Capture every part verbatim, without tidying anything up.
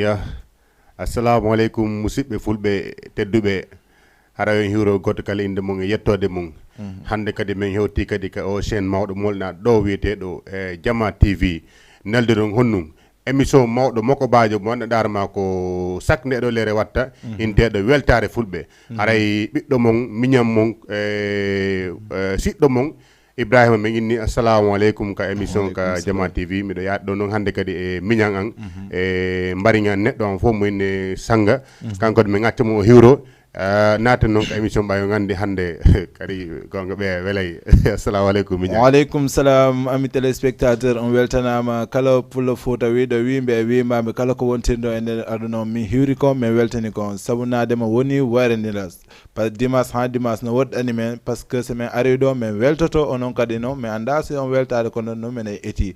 Ya, assalamu aleykum, musidɓe fulɓe tedduɓe. Hara on hiwro gooto kala innde mum e yettoode mum. Hannde kadi min hewti kadi ka o chaîne mawɗo molnaɗo ɗo wiyeteeɗo e Jama T V. Nelduɗon honnum émission mawɗo mokobaajo mo anndanɗaar ma ko sak nde ɗo lere watta, inteeɗo weltaare fulɓe. Haray ɓiɗɗo mon, miñan mon, e, e, siɗɗo mon, Ibrahima, min inni assalamu aleykum ka émission ka Jama T V. Miɗo yaade ɗo noon hannde kadi e miñan an, e mbariŋan neɗɗo an fof mo inni Sanga. Kanko de min acca mo o hiwro, ah, naata noon ka émission ɓay on anndi hannde kadi gonga ɓe welay. Assalamu aleykum, miñan. Waaleykum salam, ami téléspectateur, on weltanaama kala pullo Fuuta wiiɗo wiimɓe e wiimaaɓe kala ko wontirɗo e nder aduna on. Min hiwri kon, min weltani kon. Sabu naade mo woni wayrandiral. Par dimanche haa dimanche no woɗɗani men, parce que so min ari ɗo, min weltoto, onon kadi noon, min anndaa si on weltaade, kono noon min e eti.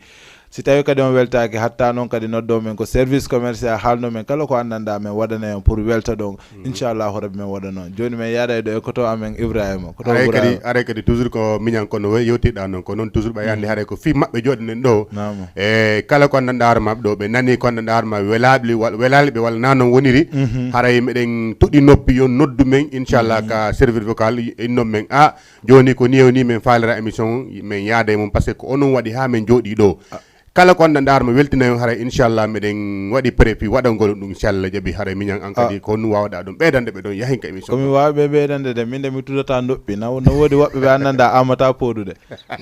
Si tawii kadi on weltaaki, hatta noon kadi noddo men ko service commercial, haalno men kala ko anndanɗaa, min waɗanay on pour weltoɗon. Inchallahu Rabbi, min waɗa noon. Jooni min yaada e ɗo e koto amen Ibrahima. Koto Haray kadi, Ibrahima. Haray kadi toujours ko miñan kono way yewtiɗa noon, ko noon toujours ɓay anndi haray ko fii maɓɓe jooɗinen ɗo. Naam. E kala ko anndanɗaa hoore maɓɓe ɗo, ɓe nani ko anndanɗaa hoore maɓɓe welaaɓe, wal-, welaaɓe walla naa noon woniri. Haray meɗen toɗi noppi, yo noddu men, inchallah, ka service vocal, innon men, a, jooni ko ni o ni min faalira émission, min yaada e mum, parce que ko onon waɗi haa min jooɗii ɗo. Kala ko anndanɗaa hoore ma weltinay on, haray inchallah meɗen waɗi prévu waɗangol ɗum, inchallah jaɓi, haray miñan an kadi ko honɗum waawɗaa ɗum ɓeydande ɓe ɗon yahin ka émission. Ko mi waawi ɓe ɓeydande de, min de mi tudataa ndoppi. Na, no woodi woɓɓe ɓe anndanɗaa amataa pooɗude.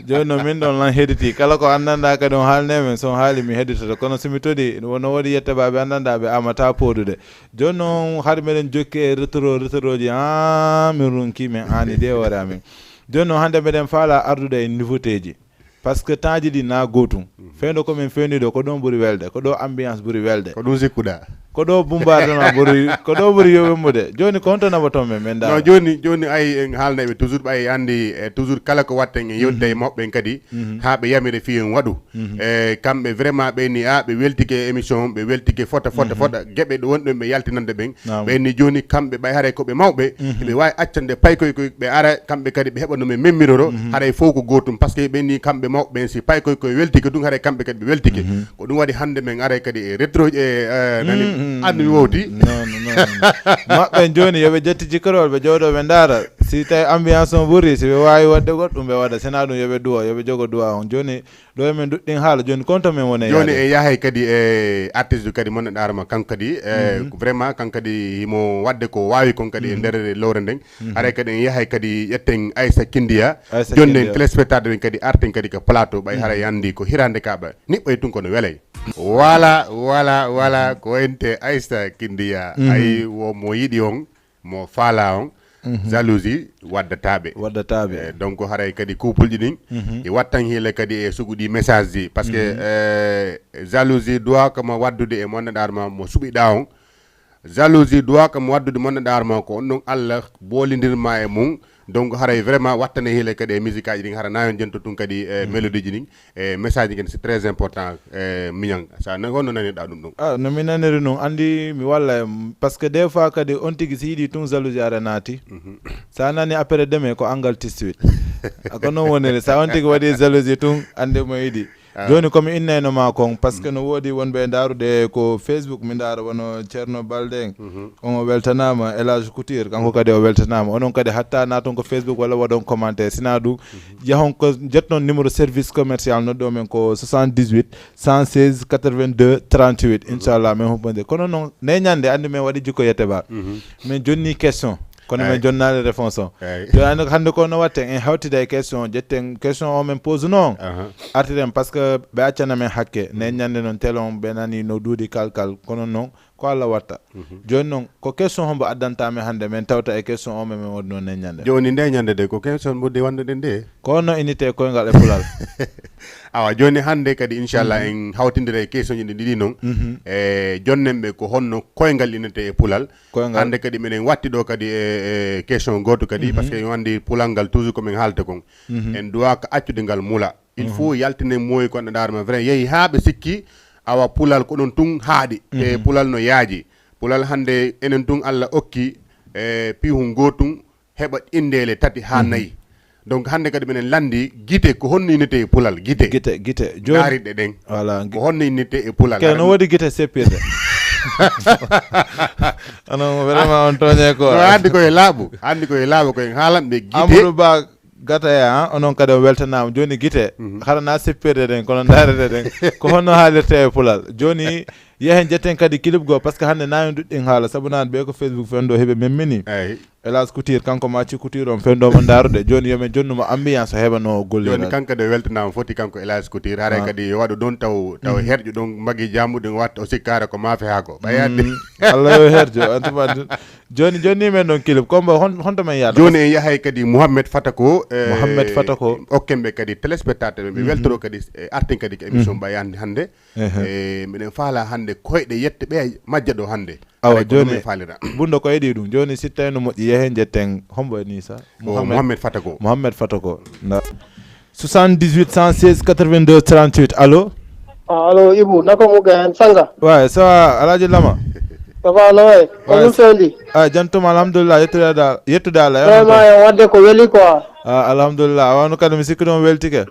Jooni noon min ɗon lan heɗitii. Kala ko anndanɗaa kadi on haalnee men, so on haali mi heɗitoto. Kono so mi toɗii, no woodi yette baaɓe anndanɗaa ɓe amataa pooɗude. Jooni noon hari meɗen jokki e retour, retourooji, haa min ronki, min aani de hoore amen. Jooni noon hannde meɗen faala ardude e nouveautéeji. Parce que temps ji ɗi na gootum. Fewndo ko min fewndi ɗo, ko ɗon ɓuri welde, ko ɗo ambiance ɓuri welde. Ko ɗum sikkuɗaa? Ko ɗo bumbaatama ɓuri, ko ɗo ɓuri yowemmude. Jooni ko honto naɓoton men, men ndaara? Non, jooni, jooni ay en haalnayɓe toujours, ɓay anndi, e toujours kala ko watten en yewtida e mawɓe ɓen kadi, haa ɓe yamira fii en waɗu. E kamɓe vraiment ɓe ni, a, ɓe weltike e émission, ɓe weltike fota, fota, fota, geɓe ɗo wonɗon ɓe yaltinande ɓen. Naam. Ɓe ni jooni kamɓe ɓay haray ko ɓe mawɓe, ɓe waawi accande paykoy koy ɓe ara, kamɓe kadi ɓe heɓa no ɓe memmiroro, haray fof ko gootum. Parce que ɓe ni kamɓe mawɓe ɓen si paykoy koy weltike tun, haray kamɓe kadi ɓe weltike. Ko ɗum waɗi hannde men aray kadi e retro, e, e, nani, anndi mi wowti. Non, non, non. Maɓɓe jooni yo ɓe ƴettu jikkorol, ɓe jooɗo ɓe ndaara. Si tawi ambiance on ɓuri, si ɓe waawi waɗde goɗɗum ɓe waɗa. Sina ɗum yo ɓe duwo, yo ɓe jogo duwa on. Jooni ɗo e men duɗɗin haala, jooni kon to men woni e jooni yaade. E yahay kadi e artiste kadi mon ɗaara ma kanko kadi, e, vraiment kanko kadi himo waɗde ko waawi kon kadi e nder lowre nden. Haray kadi en yahay kadi ƴetten Aissa Kindiya. Aissa jooni Kindiya. Nden téléspectateur en kadi arten kadi ko plateau ɓay haray anndi ko hirande ka ɓa. Niɓɓay tun kono welay. Voilà, voilà, voilà, ko ente Aissa Kindiya. Ay wo mo yiɗi on, mo faala on, jalousie waddataaɓe. Waddataaɓe. Eh, donc haray kadi couple ji ɗin, e wattan hiila kadi e suguɗi message ji. Parce que, eh, jalousie duwa kama waddude e monnaɗar ma mo suɓiɗa on. Jalousie duwa kama waddude monnaɗar ma ko on ɗon Allah boolindir ma e mum. Donc haray vraiment wattane hiila kadi e musique aji ɗin, hara na yon jento tun kadi e mélodie ji ɗin. E message ken c'est très important, e miñan. Sa na, honno nanirɗa ɗum ɗon? Ah, no mi naniri nun, andi mi walla, em, parce que des fois kadi on tigi si yiɗi tun jalousie ara naati. Sa nani après demain ko angal tistuit. A ko non woniri, sa on tigi waɗi jalousie tun, andi mo yiɗi. Ah. Joni komi innayno ma kon, parce que no woodi wonɓe e ndarude ko Facebook, mi ndara wono Ceerno Balde en. On o weltanaama, El Hadj Couture, kanko kadi o weltanaama. Onon kadi hatta naton ko Facebook walla waɗon commentaire. Sina ɗum, yahon ko jetton numéro service commercial noddo men ko soixante-dix-huit, cent seize, quatre-vingt-deux, trente-huit. Inchallah, men hubbonde. Kono non, ne ñande, andi men waɗi jikko yette ba. Men jonni question. Kono men jonnaali réponse o. Eyi. Joni andi hande ko no watten, en hawtida e question, jetten question o men pose non. Artiren parce que ɓe accana men hakke. Ne ñande non telon ɓe nani no duuɗi kalkal. Kono non, ko Allah watta. Joni non, ko question hombo addanta men hande, men tawta e question o men, men waɗi non ne ñande. Joni nde ñande de, ko question ɓurdi wonde ɗen de. Ko no inite koyngal e pulal. Awa, joni hande kadi, inchallah, en hawtindira e question ji ɗi ɗiɗi non. E jonnen ɓe ko honno koyngal inete e pulal. Koyngal. Hande kadi meɗen watti ɗo kadi e, e question goto kadi, parce que on andi pulal ngal toujours ko min haalta kon. En duwa ko accude ngal mula. Il faut yaltinen moy ko anda ma vrai. Yehi ha ɓe sikki awa pulal ko ɗon tun haaɗi. E pulal no yaaji. Pulal hande enen tun Allah okki e pihun gotun heɓa inndele tati ha nayi. Donc hande kadi menen landi gite ko honno innete e pulal gite. Gite, gite. Joni ndaariɗe ɗen. Voilà, gi- Ko honno innete e pulal. Kene no woodi gite seppirɗe. Onon vraiment on tooñe ko. No, anndi ko e laaɓu, anndi ko e laaɓu, ko en haalan ɓe gite. Amadou Ba Gataya, onon kadi on weltanaama. Jooni gite, hara na seppirde ɗen, kono ndaarete ɗen. Ko honno haalirte e Pulal? Jooni, yehen jetten kadi clip goo, parce que hannde na en duɗɗin haala, sabu naan ɓe ko Facebook fen ɗo heɓe memmini. Eyi. Elas Couture, kanko ma ci Couture on fen ɗo mo ndaarude. Jooni yo men jonnu mo ambiance heɓa no gollira. Jooni kanko de weltanaama foti kanko Elas Couture. Haray kadi yo waɗu ɗon taw, taw herƴo ɗon mbagi jaamu ɗum watta o sikkaare ko maafe haako. Ɓay addi. Mm, Allah yo herjo. En tout cas, jooni, jooni men ɗon clip. Kombo, hon-, honto men yaada? Jooni en yahay kadi Mouhamed Fatako, eh, Mouhamed Fatako. Okken ɓe kadi téléspectateur ɓe, ɓe weltoro kadi, eh, artin kadi ko émission ɓay hannde, hannde. Ehe. Eh, miɗen faala hannde koyɗe yette ɓe majja ɗo hannde. Awa, haray ko ɗum jooni en faalira. Bunɗo ko heɗii ɗum. Jooni si tawii no moƴƴi, yehen jetten hombo e nii sa? Ko Mouhamed Fatako. Mouhamed Fatako. Nda. Soixante-dix-huit cent seize quatre-vingt-deux trente-huit. Allo? Ah, allo, Ibou, naka mu gayan, sanga? Ouais, ça va, Alhaji Lama? Ça va, no way? Ouais, ko ɗum fendi? Ah, jantuma, alhamdulillah, yettude Allah, yettude Allah, vraiment, yo wadde ko weli quoi. Ah, alhamdulillah, wano kadi mi sikki ɗon weltike.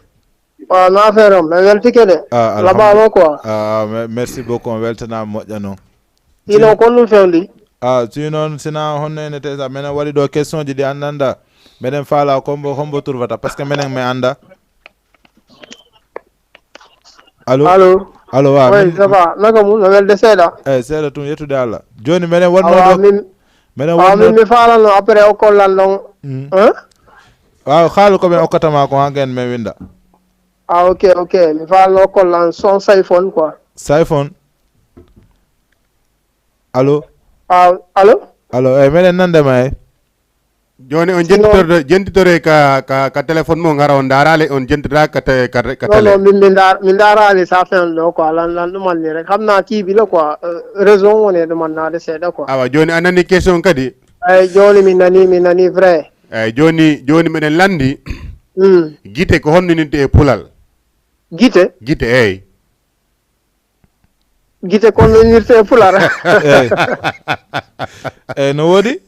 Ah, no affaire on, mi weltike de. Ah, alhamdu-, laɓaama quoi. Ah, me-, merci beaucoup, on weltanaama moƴƴa noon. Ino kon ɗum fewndi? Ah, si noon, sina honno ene tesa, minen waɗi ɗo question ji ɗi annda. Meɗen faala kombo, hombo turvata, parce que minen mi annda. Allo? Allo? Allo, wa, oui, min ça va. Naka mu, no welde seeɗa? Eh, seeɗa tun, yettude Allah. Jooni meɗen wonno awa, ɗo, min, meɗen awa, wonno min mi faalano après o kollan ɗon. Mm. Hein? Waaw, haalu ko ɓe okkata ma ko hanken men winda. Ah, ok, ok. Mi faalno kollan son siphon quoi. Siphon? Allo? Ah, allo? Allo, eh, meɗen nande ma, eh. Jooni on jentitorde, jentitore ka, ka, ka téléphone mo ngara on ndaaraale, on jentita ka te-, ka, ka non, télé. Non, min, min ndaar-, min ndaaraali sa fen ɗo quoi, lan, lan ɗum anni rek. Xam naa kii bi la quoi, euh, réseau woni e ɗum annaade seeɗa quoi. Awa, jooni a nani question kadi? Eyi, jooni mi nani, mi nani vrai. Eyi, jooni, jooni meɗen lanndi. Mm. Gite ko honno innirte e Pulal? Gite? Gite, eyi. Gite kon no innirte e Pulaar. Eyi. Eyi, no woodi?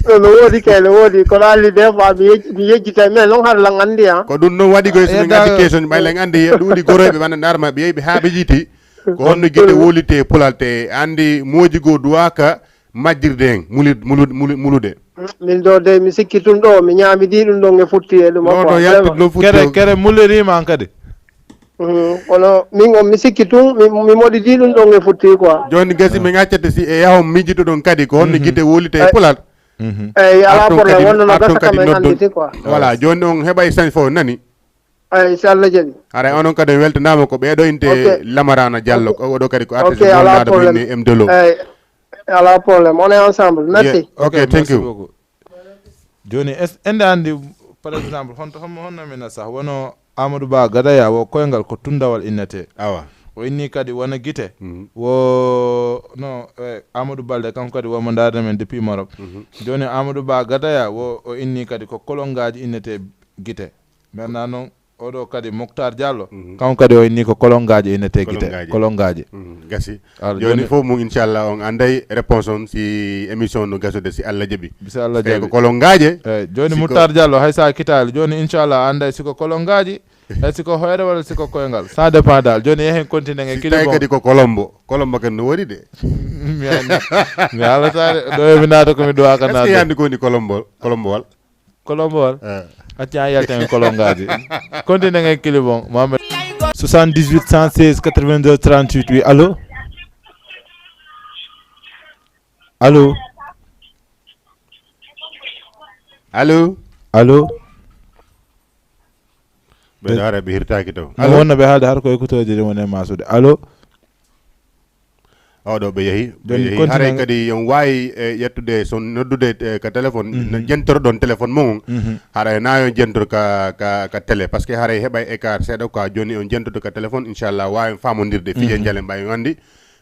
No, no woodi kay, no woodi. Kono anndi des fois mi yej-, mi yejjitay, mais non har lan anndi, ah. Ko ɗum noon waɗi koy, so min ngaddi question, ɓay lan anndi, ɗuuɗi goroyɓe wona ndaar ma, ɓe yehi ɓe haa ɓe yiiti. Ko honno gite wowlirte e Pulaar, te anndi mooji goo duwaaka majjirde heen, mulir-, mulu-, mulu-, mulude. Min ɗo de, mi sikki tun ɗo, mi ñaami di ɗum ɗon e futti e ɗum. Non, non, yalti ɗum futti. Kere, kere muliriima an kadi. Mm, kono min on mi sikki tun, mi, mi moɗi di ɗum ɗon e futti quoi. Jooni gasi min accete si e yahon miijitoɗon kadi ko honno gite wowlirte e Pulaar. Eyi, alaa problème, wonno no gasa kam en annditi quoi. Voilà, jooni on heɓay sañ fof nani. Eyi, si Allah jaɓi. Haray onon kadi on weltanaama ko ɓeeɗo inte. Ok. Lamarana Diallo, ok. Ko oɗo kadi ko artiste wonaaɗo ko inni M Delo. Eyi, alaa problème. On est ensemble. Merci. Yeah. Ok, ok, thank you. Merci beaucoup. Jooni, es-, ende anndi, par exemple, honto, honno, honno min sah, wono Amadou Ba Gadaya, wo koyngal ko tundawal innete. Awa. O inni kadi wona gite. Mhm. Wo, no, eh, Amadou Balde, kanko kadi wo mo ndaarde men depuis Maroc. Mhm. Jooni, Amadou Ba Gadaya, wo, o inni kadi ko kolongaaji innete gite. Maintenant noon, oɗo kadi Moctar Diallo, mhm, kanko kadi o inni ko kolongaaji innete gite. Kolongaaji. Kolongaaji. Mhm, gasi. Alors, jooni, jooni fof mum, inchallah, on annday réponse on si émission no gasude, si Allah jaɓi. Si Allah jaɓi. Ko kolongaaji. Eyi, jooni si ko Moctar Diallo, hay sa kitaali, jooni inchallah a annday si ko kolongaaji, hay si ko hoyre walla si ko koyngal. Ça dépend dal. Jooni yehen continue e clip on. Si tawi kadi ko Colombo. Colombo kadi no woodi de. Mi anndi. Mi haalata de. Ɗo e mi naata ko mi duwaaka naatde. Est-ce que yandi ko woni Colombo, Colombowal? Colombowal? Eh. Acca, a yalta en kolongaaji. Continue ngen clip on, Mohamed. Soixante-dix-huit cent seize quatre-vingt-deux trente-huit, oui, allô? Allô? Allô? Allô? Ɓe hara ɓe hirtaaki taw. No wonna ɓe haalde har ko écouteureji ɗin woni e masude. Allô? Oɗo ɓe yehi, ɓe yehi. Haray kadi on waawi, eh, ƴettude, son noddude, eh, ka téléphone, mhm, no jentoroɗon téléphone mon on. Mhm. Haray na yo jentor ka, ka, ka télé, parce que haray heɓay écart seeɗa quoi. Jooni on jentoto ka téléphone, inchallah, waawen faamondirde, mhm, fije jale mbay on anndi.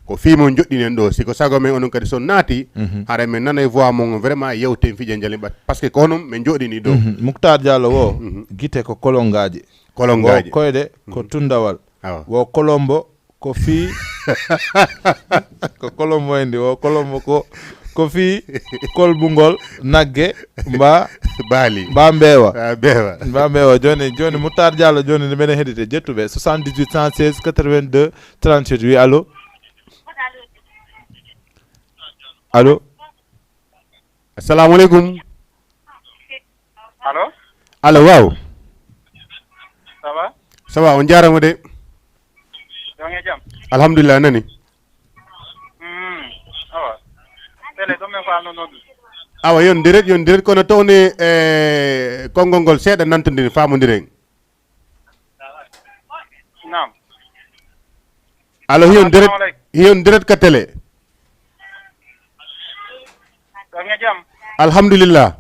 Ko fii mon joɗɗinen ɗo, si ko sago men onon kadi son naati, mhm, haray men nanay voix mon on vraiment yewten fije jale mba-, parce que ko onon men joɗɗini ɗo. Mhm. Mouctar Diallo wo, mhm, gite ko kolongaaji. Kolongaaji. Wo koyɗe ko, mhm, tundawal. Awa. Wo kolombo ko fii, ko kolombo en ndi, wo kolombo ko, ko fii kolbungol nagge mba, baali. Mba mbeewa. Ah, mbeewa. Mba mbeewa. Jooni, jooni Moutar Diallo, jooni nde mbeɗen heɗite jettuɓe, soixante-dix-huit cent seize quatre-vingt-deux trente-huit. Wi allo? Allo. Assalamu aleykum. Allo. Allo, waaw. Ça va? Ça va, on jaarama de. Yo nge jam. Alhamdulillah, nani. Hmm. Awa. Tele ɗum men faano noon. Awa, yon direct, yon direct, kono towne e konngol ngol seeɗa, nantodiren, faamodiren. Naam. Allo, hiyon direct, Assalamu aleykum. Hiyon direct ka télé. Ɗo nge jam. Alhamdulillah.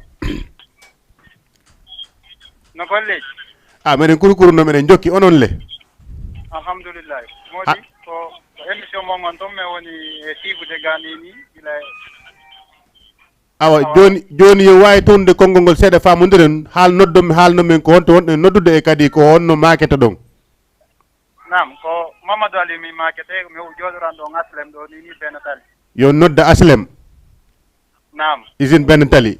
No golleji? A, meɗen kurkuru no meɗen jokki, onon le? Alhamdulillahi. Moodi ko ko émission mon on toon mi woni e suivre de gani ni ila. Awa, joni, joni yo wawi townude konngol ngol seeɗa, faamodiren, haal noddomi, haal no men ko honto wonɗen noddude e kadi ko honno maakete ɗon. Naam, ko Mamadou Ali mi maakete, mi jooɗoran ɗo Aslem ɗo ni, ni Beno Tali. Yo nodda Aslem. Naam. Usine Beno Tali.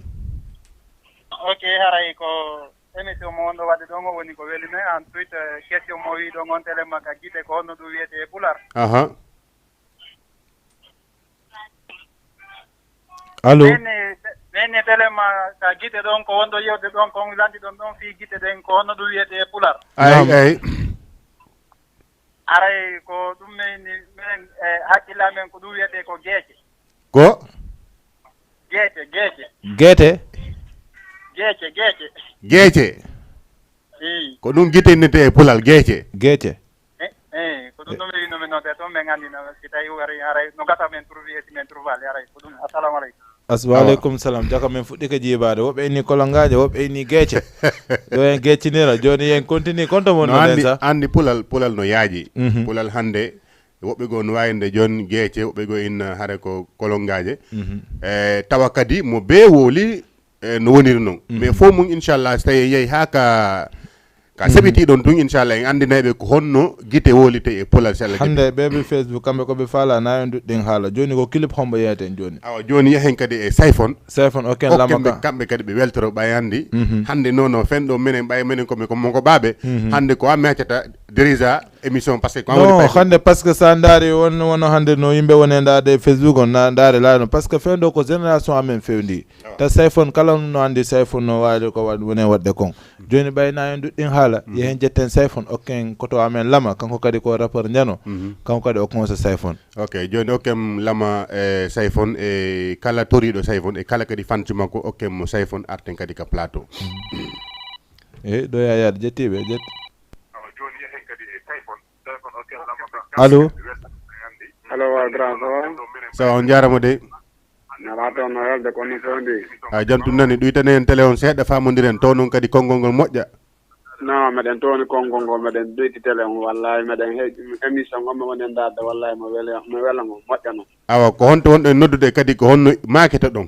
Ok, haray ko émission mo wonɗo waɗde ɗon o woni ko weli men. Ensuite, eh, question mo wi ɗon on télé ma ka gite ko honno ɗum wiyete e pular? Aha. Allo. Min ni, min ni télé ma ka gite ɗon ko wonɗo yewde ɗon kon lanndi ɗon ɗon fii gite ɗen ko honno ɗum wiyete e pular? Ay, Naam. Ay. Aray ko ɗum min ni, min e hakkille amen ko ɗum wiyete ko geece. Ko? Geece, geece. Geete. Geece, geece. Geece. Ii. Ko ɗum gite innete e pulal, geece. Geece. Eh, eh, ko ɗum ɗum ɓe winno min noon, te toon min anndi no, si tawi wari haray, no gasa men trouve, si men trouve ali haray, ko ɗum. Assalamu aleykum. As-, wa aleykum salam. Jaka men fuɗɗike jiibaade. Woɓɓe inni kolongaaje, woɓɓe inni geece. Ɗo en geecinira. Jooni en continue. Konto mon No no anndi, sa. Anndi pulal, pulal no yaaji. Mhm. Pulal hannde, woɓɓe goo no waawi nde jooni geece, woɓɓe goo inna hare ko kolongaaje. Mhm. E, tawa kadi mo bee wooli, e, no woniri noon. Mhm. Mais fof mum, inchallah, so tawi en yehi haa ka, ka Mhm. seɓitii ɗon tun, inchallah, en anndinay ɓe ko honno gite woolite e pulal, si Allah jaɓi. Hannde ɓe ɓe Facebook, kamɓe ko ɓe faala, na en duɗɗin haala. Jooni ko clip hombo yeyeten jooni. Awa, jooni yehen kadi e Sayfon. Sayfon, okken Okken lama ɓe, ka. Kamɓe kadi ɓe weltoro ɓay anndi. Mhm. Hannde noon, no fen ɗo menen, ɓay menen ko mi, ko mon ko ɓaaɓe. Mhm. Hannde ko an mi accata dirija émission, parce que ko an woni Non, payɗo. Hannde, parce que sa ndaari won, wono hannde no yimɓe woni ndaade e Facebook on, na ndaare laaɗo non. Parce que fen ɗo ko génération amen fewndi. Awa. Ta Sayfon, kala no anndi Sayfon no waawi ko waɗ-, woni waɗde kon. Jooni ɓay na en duɗɗin haala, yehen jetten Sayfon, okken koto amen lama, kanko kadi ko rappeur njano, Mhm. kanko kadi o konsa Sayfon. Ok, jooni okken lama e Sayfon, e kala toriiɗo Sayfon, e kala kadi fanci makko, okken mo Sayfon, arten kadi ka plateau. E ɗo ya yaade jettiiɓe, jet-, allo. Allo, wa grand, ça va? Ça va, on jaarama de. Nala toon no welde kono fewndi. A jantu nani, ɗuytane en télé on seeɗa, famondiren, to noon kadi konngol ngol moƴƴa. Non, meɗen tooni konngol ngol, meɗen duyti télé on, wallahi meɗen he-, émission on mo wonen ndaarde, wallahi mo wela, mo wela mo moƴƴa noon. Awa, ko honto wonɗon noddude kadi, ko honno maakete ɗon?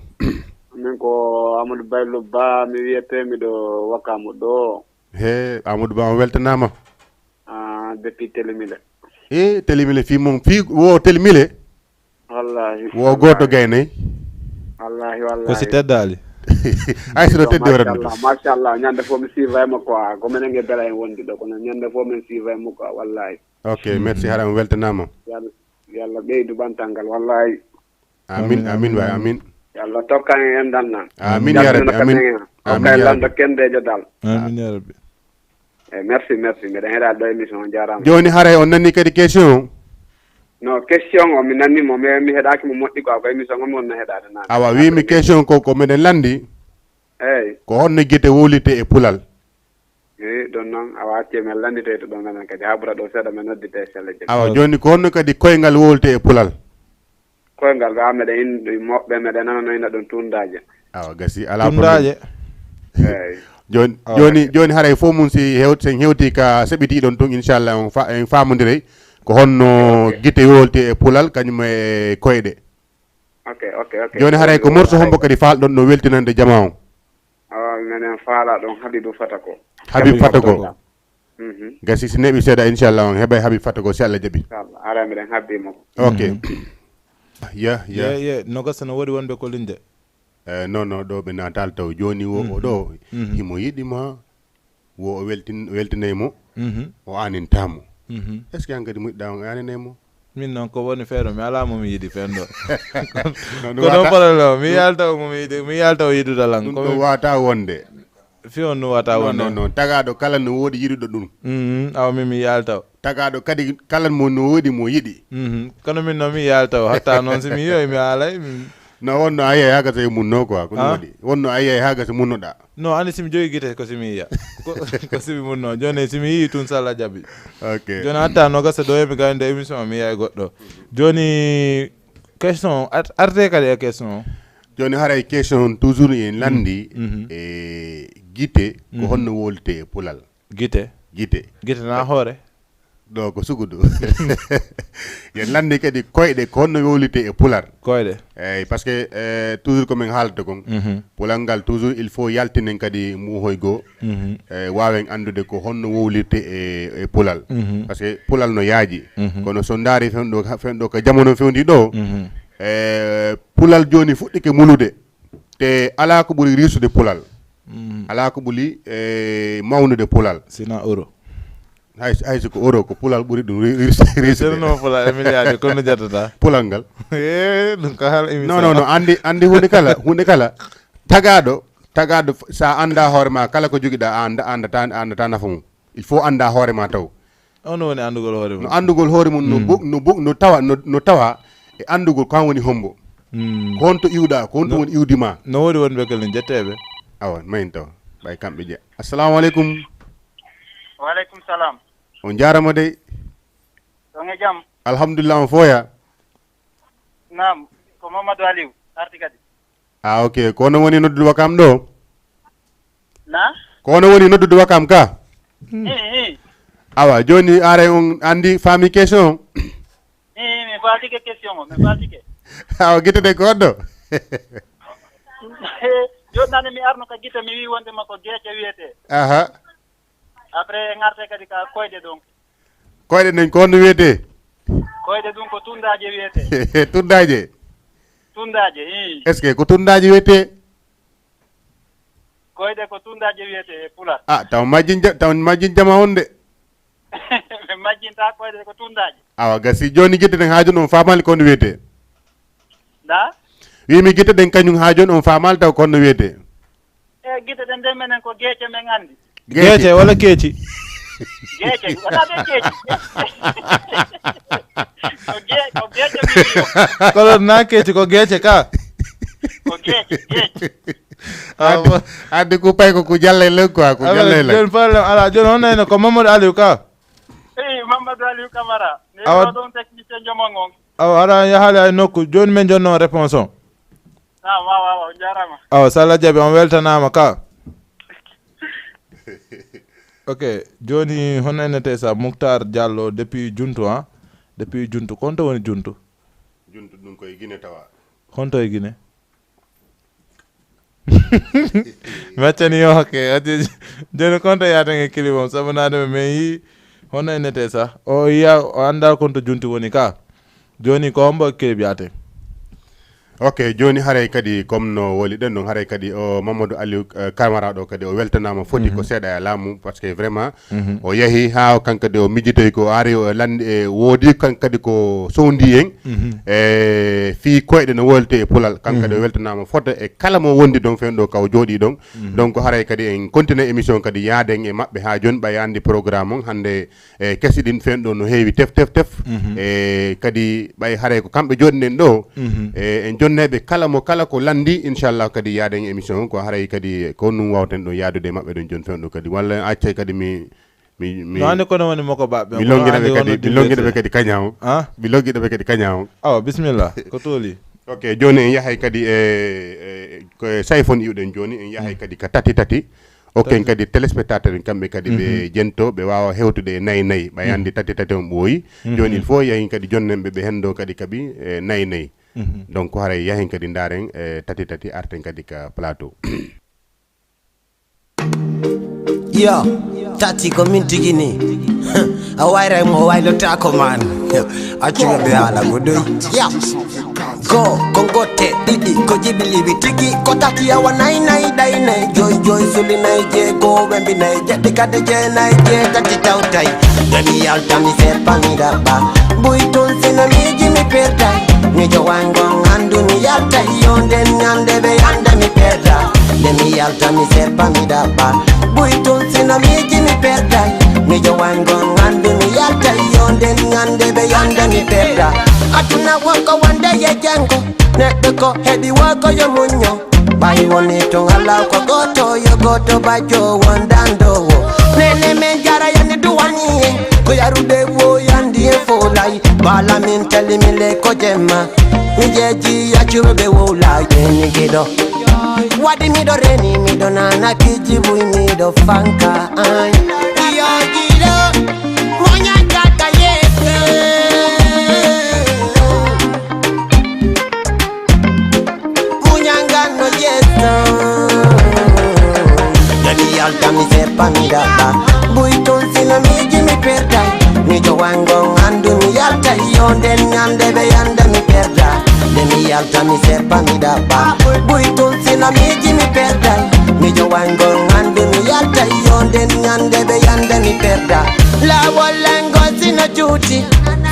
Min ko Amadou Baylo Ba, mi wiyete, miɗo Wakamu ɗo. He, Amadou Ba, on weltanaama. Ah, depuis Telemile. E, Telemile, fii mon, fii wo Telemile? Wallahi. Wo gooto gaynay? Wallahi, wallahi. Ko si teddaali? Ay, si no teddi waɗa ɗum. Machallah, machallah. Ñande fof mi suivay mo quoi. Ko menen nge bela en wondi ɗo, kono ñande fof min suivay mo quoi, wallahi. Ok, merci, hara on weltanaama. Yalla, yalla ɓeydu ɓantal ngal, wallahi. Amin, amin, amin, waay, amin. Amin. Yalla tokka en enɗan nan. Amin, ya Rabbi, amin. Amin, ya Rabbi. Hokka en lando kendejo dal. Amin, ya Rabbi. Eyi, merci, merci. Mbeɗa heɗaade ɗo émission, on jaaraama. Jooni haray on nani kadi question o? No, question o mi nani mo, mais mi heɗaaki mo moƴƴi quoi, ko émission o mi wonno heɗaade nane. Awa, wiimi question ko, ko meɗen lanndi. Eyi. Ko honno gite wowlirte e pulal? Eyi, ɗon noon, awa acce men lannditoy to ɗon menen kadi, haa ɓura ɗo seeɗa men noddite e sella jam. Awa, jooni ko honno kadi koyngal wowlirte e pulal? Koyngal ga meɗen indi moɓɓe, meɗen nana no ina ɗon tundaaje. Awa, gasi, alaa problème. Tundaaje. Eyi. Jooni, awa, jooni, ok. Jooni haray fof mum si hewt-, sen hewti ka seɓitiiɗon tun, inchallah, on fa-, en faamondiray ko honno, ok, ok, gite wowlirte e pulal, kañum e koyɗe. Ok, ok, ok. Jooni haray ko morso hombo kadi faalɗon no weltinande jamaa on? Awa, menen faala ɗon Habibu Fata ko. Habib Fata ko. Mhm. Gasi, si neeɓi seeɗa, inchallah, on heɓay Habib Fata ko, si Allah jaɓi. Inchallah, haray miɗen habbi mo. Ok. Mhm. Ya, ya. Ye, ye, no gasa no woodi wonɓe ko linde. Eh, non, non, ɗo ɓe naataali taw. Jooni wo, o ɗo, mhm, himo yiɗi ma, wo o weltin-, weltinay mo, mhm, o aanintaa mo. Mhm. Est-ce que hankadi muɗɗa on aaninay mo? Min noon ko woni feere mi alaa mo mi yiɗi fenndo. Ko ɗum problème mi yalta o mo mi yiɗi mi yalta o yiɗude lan. Ɗum ɗo waata wonde. Fi on no waata wonde. Non non, tagaaɗo kala no woodi yiɗuɗo ɗum. Mm, awa min mi yalta o. Tagaaɗo kadi kala mo no woodi mo yiɗi. Mm, kono min noon mi yalta o hatta noon si mi yiyoy mi haalay. No wonno a yiyay haa gasa e munno quoi ko ɗum waɗi wonno a yiyay haa gasa munnoɗaa. No ani simi jogi gite ko simi yiya. Ko simi munno joni simi yiyi tun sala jabi. Ok. Joni hatta no gasa ɗo emi gayde émission mi yiyay goɗɗo. Joni question arte kadi e question. Joni haray question toujours en landi e gite ko honno wowlite e pulal. Gite. Gite. Gite na hoore. Ɗo ko sugudu. Yen lanndi kadi koyɗe ko honno wowlite e pular. Koyɗe. Eyyi parce que eh, toujours ko min haalata kon. Pulal ngal toujours il faut yaltinen kadi muuhoy goo. Eh, waawen anndude ko honno wowlirte e, e pulal. Parce que pulal no yaaji. Kono so ndaari fen ɗo fen ɗo ka jamano fewndi ɗo. Eh, pulal jooni fuɗɗike mulude. Te alaa ko ɓuri riisude pulal. Alaa ko ɓuri eh, mawnude pulal. Sina euro. Hay hay so ko euro ko pulal ɓuri ɗum riisde. Sirno pulal e milliard kono jattata pulal ngal. E ɗum ko haala émission. Non non non, andi andi hunde kala hunde kala. Tagaɗo tagaɗo sa anda hoore ma kala ko jogiɗa a anda andata andata nafa mum. Il faut anda hoore ma taw. On woni andugol hoore mum. No andugol hoore mum no bug no bug no tawa no tawa e andugol ko an woni hombo. Ko honto iwɗa ko honto woni iwdi ma? No woodi wonɓe kala jetteɓe. Awa mayin taw ɓay kamɓe je. Assalamu aleykum. Wa aleykum salam. On jarama dey. On e jam? Alhamdulillah on foya. Nam ko Mamadou Aliou arti kadi. Ah ok ko onon woni noddude wakam ɗo? Na? Ko onon woni noddude wakam ka? Awa joni are on andi faami question. Mi faatike question o mi faatike. Awa gite de ko ɗo? Joni nane mi arno ka gite mi wi wonde makko geece wiyete. Aha. Après ngarte kadi ka koyɗe ɗon. Koyɗe nden ko honno wiyete? Koyɗe ɗum ko tundaje wiyete. Tundaje? Tundaje ii. Est ce que ko tundaje wiyete? Koyɗe ko tundaje wiyete e pular. Ah taw majjin taw majjin jama on de. Ɓe majjinta koyɗe ko tundaje. Awa gasi joni gite ɗen ha joni on famali ko honno wiyete? Da? Wimi gite ɗen kañum ha joni on famali taw ko honno wiyete? E gite ɗen nde menen ko geece men anndi. Geece wala keeci? Geece wala ɓe keeci. Ko ge- ko geece min mbiyo. Kono na keeci ko geece ka. Ko geece geece. Adde ko pay ko ko jalla e len quoi ko jalla e len. Joni problème ala joni on nayno ko Mamadou Aliou ka. Eyi Mamadou Aliou Camara. Awa ɗon technicien joman on. Awa aɗa yahaali hay nokku joni min jonno réponse on. Awa awa on jarama. Awa so Allah jaɓi on weltanama ka. Ok joni hono enete sa Mouctar Diallo depuis Juntu ha depuis Juntu konto woni Juntu? Juntu ɗum koye Guinée tawa. Honto e Guinée? Mi accani yo hakke joni konto yaten e kilimam sabu naade mi yi hono enete sa o yiya o anda konto Juntu woni ka. Joni ko hombo kilib yaten? Ok joni haray kadi comme no woli ɗen ɗon haray kadi o Mamadou Aliou eh, Camara ɗo kadi o weltanama foti ko seeɗa e laamu parce que vraiment o yahi ha kanko kadi o mijitoy ko ari o landi e woodi kanko kadi ko sowndi en e fii koyɗe no wolte e pulal kanko kadi o weltanama fota e kala mo wondi ɗon fen ɗo ka o jooɗi ɗon. Donc haray kadi en continue émission kadi yaaden e maɓɓe ha joni ɓay andi programme on hande e kesi ɗin fen ɗo no heewi tef tef tef. E kadi ɓay haray ko kamɓe joɗiɗen ɗo e en jonneɓe kala mo kala ko landi inchallah kadi yaaden émission ko haray kadi ko ɗum wawten ɗo yaadude e maɓɓe ɗon joni fen ɗo kadi walla en accay kadi mi mi mi no andi kono woni moko baɓɓe mi longinaɓe kadi mi longinaɓe kadi kaña o mi longinaɓe kadi kaña o. Awa bisimilla ko tooli. Ok joni en yahay kadi e e- ko e sayfon iwɗen joni en yahay kadi ka tati tati. Okken kadi téléspectateur en kamɓe kadi ɓe jento ɓe wawa hewtude e nayi nayi ɓay andi tati tati on ɓooyi. Joni il faut yahin kadi jonnenɓe ɓe hendo kadi kaɓi e nayi nayi. Donc haray yahin kadi ndaren e tati tati arten kadi ka plateau. Yo, tati ko min tigi ni. A wayray mo waylotaako man. Accuɓe ɓe haala ko doy. Yo. Go, ko ngotte ɗiɗi ko jibiliwi tigi ko tati awa nay nay ɗay nay joy joy suli nay jeego wembi nay jeɗɗi kade jeenay jeetati tawtay. Nde mi yalta mi seppa mi raɓɓa. Buy tun sino miiji mi perda. Mi jowango ngandu mi yalta yo nden nyande be yanda mi perda. Nde mi yalta mi seppa mi dabba. Buy tun sino miiji mi perda. Mi jowango ngandu mi yalta yo nden nyande be yanda mi perda. Atuna woko wande ye jango. Neɗɗo ko heɓi woko yo muñño. Ɓay woni to ngala ko goto yo goto bajjo wondandowo. Nene men jara yandi duwani en. Ko yarude wo yandi e folay. Bala min tali mi le ko jemma. Mi jeji yaccuɓe ɓe wowla. Eni giɗo. Waɗi miɗo reni miɗo nana kiji buy miɗo fanka. Ay. Yo giɗo. Moña kaka yete. Muñangan no yesta. Jadi yalta mi seppa mi daba. Buy tun sino miiji mi perda. Mi jowango ngandu mi yalta yo nden nyande be yanda mi perda. Nde mi yalta mi seppa mi daba. Buy tun sino miiji mi perda. Mi jowango ngandu mi yalta yo nden nyande be yanda mi perda. Lawol lengo sino juuti.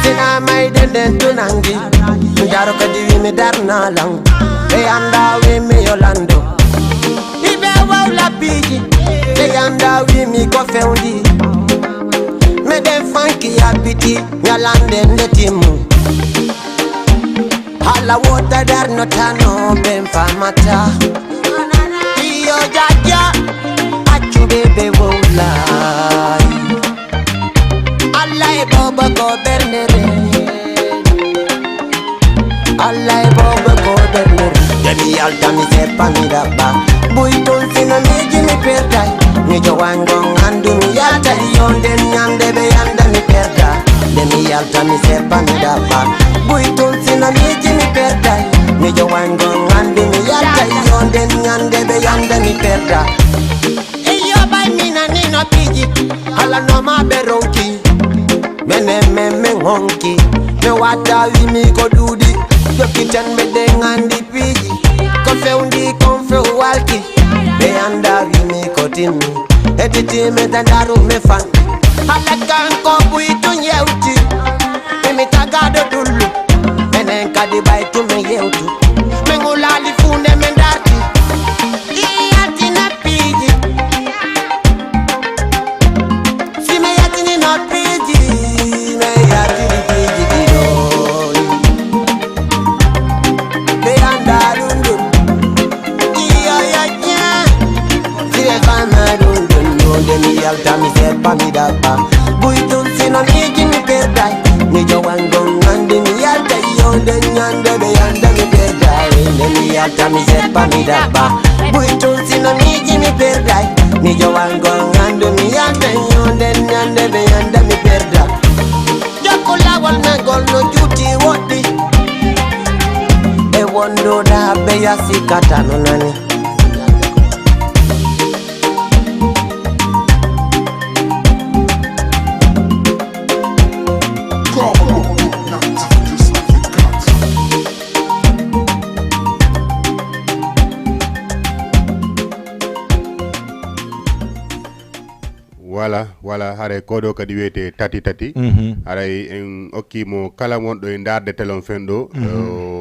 Sina mayde nden tunangi. Daro kadi wi mi darna lan. Ɓe anda wi mi Yolando. Iɓe wawla piiji. Ɓe anda wi mi ko fewndi. Meɗen fanki yabbiti ñalande nde timmu. Hala wota darno tano ɓen famata. Iyo jaja. Accuɓe ɓe wowlay. Allah e bobo ko bernere. Allah e bobo ko bernere. Jadi yalta mi seppa mi dabba. Buy tun sino miiji mi perday. Mi jowango ngandu mi yalta yo nden nyande be yanda mi perda. Nde mi yalta mi seppa mi dabba. Buy tun sino miiji mi perday. Mi jowango ngandu mi yalta yo nden nyande be yanda mi perda. Iyo ɓay minanino piiji. Hala no ma ɓe ronki. Menen men men honki. Mi wata wimi ko ɗuuɗi. Jokkiten ɓe ɗen andi piiji. Ko fewndi kon few walki. Ɓe anda wimi ko timmi. Etiti mi dandaru mi fan. Hala kanko buy tun yewti. Mimi tagaɗo dullu. Menen kadi ɓay tun mi yewtu. Min wulali funde min darti. Iyati na piiji. Si mi yatini na piiji, mi yatini piiji ɗiɗo. Ɓe anda ɗum ɗum. Iyo, iyo, iyo. Si ɓe fama ɗum ɗum ɗum, nde mi yalta mi seppa mi ɗaɓɓa. Buy tun sino miiji mi perday. Mi jowan gon andi mi yalta yo nde nyande ɓe yanda mi perday. Nde mi yalta mi seppa mi ɗaɓɓa. Buy tun sino miiji mi perday. Mi jowan gon andu mi yalta yo nde nyande ɓe yanda mi perda. Jokku lawol men ngol no juuti woɗɗi. E wonduɗa ɓe yasi kata no nani. Voilà, voilà, haray ko ɗo kadi wiyete tati tati. Mhm. Haray en okkiimo kala wonɗo e ndaarde telon fen ɗo, mhm,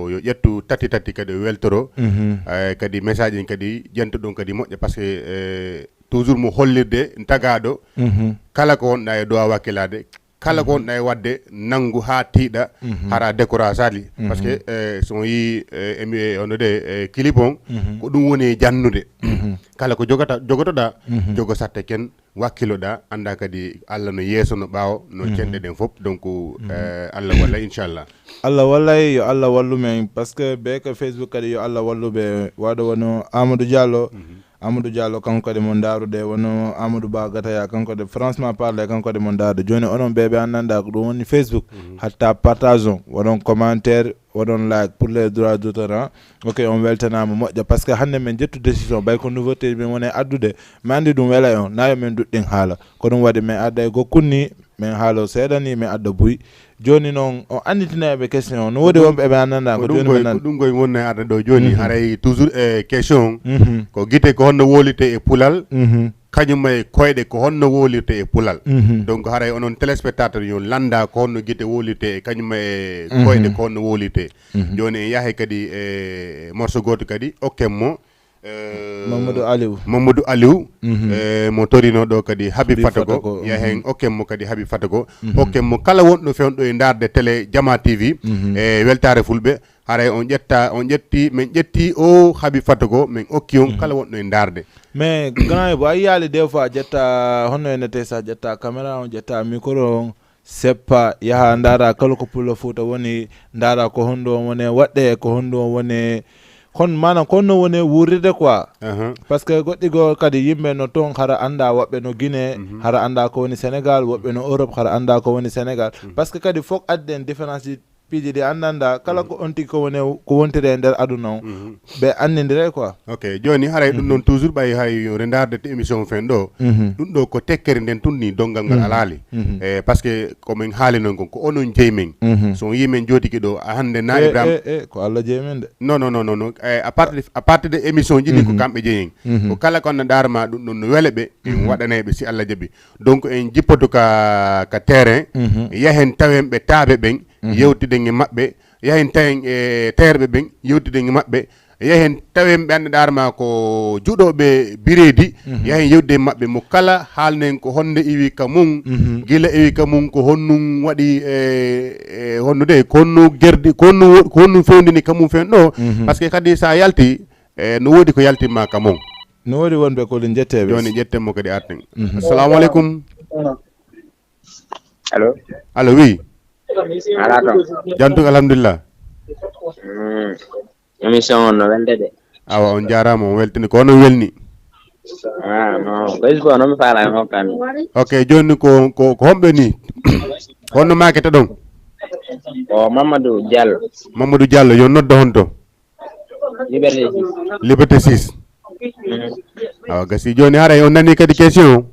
o yo ƴettu tati tati kadi o weltoro. Mhm. Eh, kadi message en kadi ƴento ɗum kadi moƴƴa, parce que, eh, toujours mo hollirde tagaaɗo, mhm, kala ko wonɗa e duwa wakkilaade, kala ko, mhm, wonɗa e waɗde nanngu haa tiiɗa, mhm, hara décourage ali. Mhm. Parce que, eh, so on yii, eh, emi e ono de, eh, clip on, mhm, ko ɗum woni e jannude. Mhm. Kala ko jogata, jogotoɗa, mhm, jogo satte ken, wakkiloɗa, annda kadi Allah no yeeso, no ɓaawo, no, mhm, cenɗe ɗen fof. Donc, mhm, eh, Allah walla, inchallah. Allah wallay, yo Allah wallu men, parce que be ko Facebook kadi yo Allah wallu ɓe, waɗo wano Amadou Diallo. Mhm. Amadou Diallo kanko kadi mo ndarude, wano Amadou Ba Gataya kanko de, franchement parler kanko de mo ndarude. Joni onon ɓe ɓe annanda ko ɗum woni Facebook, mhm, hatta partage on, waɗon commentaire, waɗon like pour les droits d'auteur, hein. Ok, on weltanama moƴƴa, parce que hannde min ƴettu décision, ɓay ko nouveauté min woni addude, mi andi ɗum wela on, na yo min duɗɗin haala. Ko ɗum waɗi min adda e gokkun ni, min haalo seeɗa ni, min adda buy. Joni noon, o annitina ɓe question o. No woodi wonɓe ɓe annda ko joni ɓe nan. Ko ɗum koy wonna e adda ɗo joni. Mhm. Haray toujours e question. Mhm. Ko gite ko honno wolite e pulal. Mhm. Kañum e koyɗe ko honno wowlirte e pulal? Donc haray onon téléspectateur yo lannda ko honno gite wowlirte e kañum e koyɗe ko honno wowlirte. Jooni en yahay kadi e morso gooto kadi okken mo. Eh, Mamadou Aliou. Mamadou Aliou, eh, mo torino ɗo kadi Habib Fatago. Yahen okken mo kadi Habib Fatago. Okken mo kala wonɗo fewndo e ndaarde télé Jama T V e weltaare fulɓe. Haray on ƴetta, on ƴetti, min ƴetti o Habib Fatago, min okki on kala wonɗo e ndaarde. Mais grand Ebo, a yiyaali des fois ƴetta honno e nete sa ƴetta caméra on, ƴetta micro on, seppa, yaha ndaara kala ko pullo Fuuta woni, ndaara ko honɗum woni waɗde, ko honɗum woni, kon maanaam ko honno woni wuurirde quoi. Parce que goɗɗi goo kadi yimɓe no toon hara annda woɓɓe no Guinée, hara annda ko woni Sénégal, woɓɓe no Europe hara annda ko woni Sénégal. Parce que kadi fof adden différence piiji ɗi anndanɗa kala ko on tigi ko woni, ko wontiri e nder aduna o, ɓe anndindire quoi. Ok, jooni haray ɗum noon toujours ɓay hay rendarde to émission fen ɗo, ɗum ɗo ko tekkere nden tun ni donngal ngal alaali. Eh, parce que ko min haali noon kon ko onon jeyi min. So on yii min jootiki ɗo a hannde na Ibrahima, ko Allah jeyi min de. Non, non, non, non, non. Eh, à partir de, à partir de émission ji ɗi ko kamɓe jeyi en. Ko kala ko annda ɗaar ma ɗum ɗon no wele ɓe, en waɗanay ɓe si Allah jaɓi. Donc en jippoto ka, ka terrain, yahen tawen ɓe taaɓe ɓen, yewtiden e maɓɓe, yahen tawen e teerɓe ɓen, yewtiden e maɓɓe, yahen tawen ɓe annda ɗaar ma ko juɗooɓe bireedi, yahen yewtiden e maɓɓe mo kala haalnen ko honde iwi ka mum, gila iwi ka mum ko honnum waɗi e, e honnude, ko honno gerdi, ko honno wo-, ko honnum fewndini ka mum fen ɗo, parce que kadi sa yalti, e no woodi ko yaltimma ka mum. No woodi wonɓe ko ɗum jetteɓe. Jooni ƴetten mo kadi arten. Assalamu aleykum. Allo. Allo, oui. Alaa toon. Jam tun, alhamdulillah. Mm. Émission on no welde de. Awa, on jaaraama, on weltini. Ko onon welni? Ah, non. Ko Isbo, non mi faala e hokkami. Ok, jooni ko, ko, ko homɓe ni? Honno maakete ɗon? Ko Mamadou Diallo. Mamadou Diallo, yo noddo honto? Liberté six. Liberté six. Mhm. Awa, gasi jooni haray on nani kadi question o?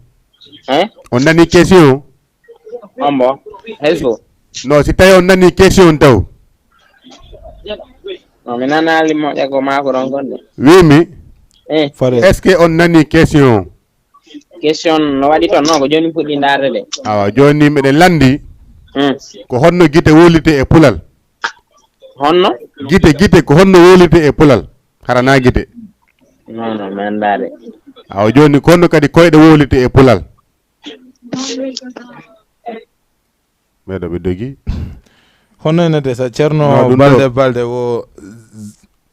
Eh? On nani question o? Ombo, Hesbo. No, si tawi on nani question taw. No, mi nanaali moƴƴa ko maako ɗon gonɗe. Wimi, eh, est-ce que on nani question o? Question no waɗi toon, non, ko jooni mi fuɗɗi ndaarde de. Awa, jooni miɗen lanndi. Hmm. Ko honno gite wowlirte e pulal? Honno? Gite, gite, ko honno wowlirte e pulal? Hara na gite? Non, non, mi anndaa de. Awa, jooni ko honno kadi koyɗe wowlirte e pulal? Ɓeɗo ɓe dogi. Honno ene de sa Ceerno Balde, Balde wo,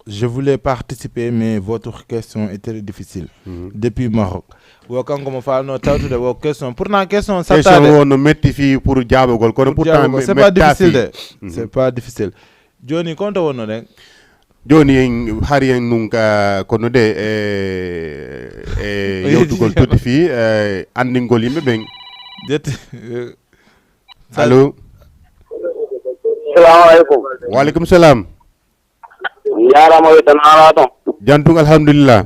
je voulais participer, mais votre question est très difficile. Mhm. Depuis Maroc. Wo kanko mo faalno tawtude wo question. Pourtant question sattaade. Question wo no metti fii pour jaabogol, kono pourtant c'est pas difficile de. Mhm. C'est pas difficile. Jooni, ko honto wonnoɗen? Jooni en hari en nun ka kono de, e, e yewtugol tuuti fii, e, anndingol yimɓe ɓen. Jetti. Allo. Salamu aleykum. Wa aleykum salam. Njaaraama, wettan haala toon. Jam tun, alhamdulillah.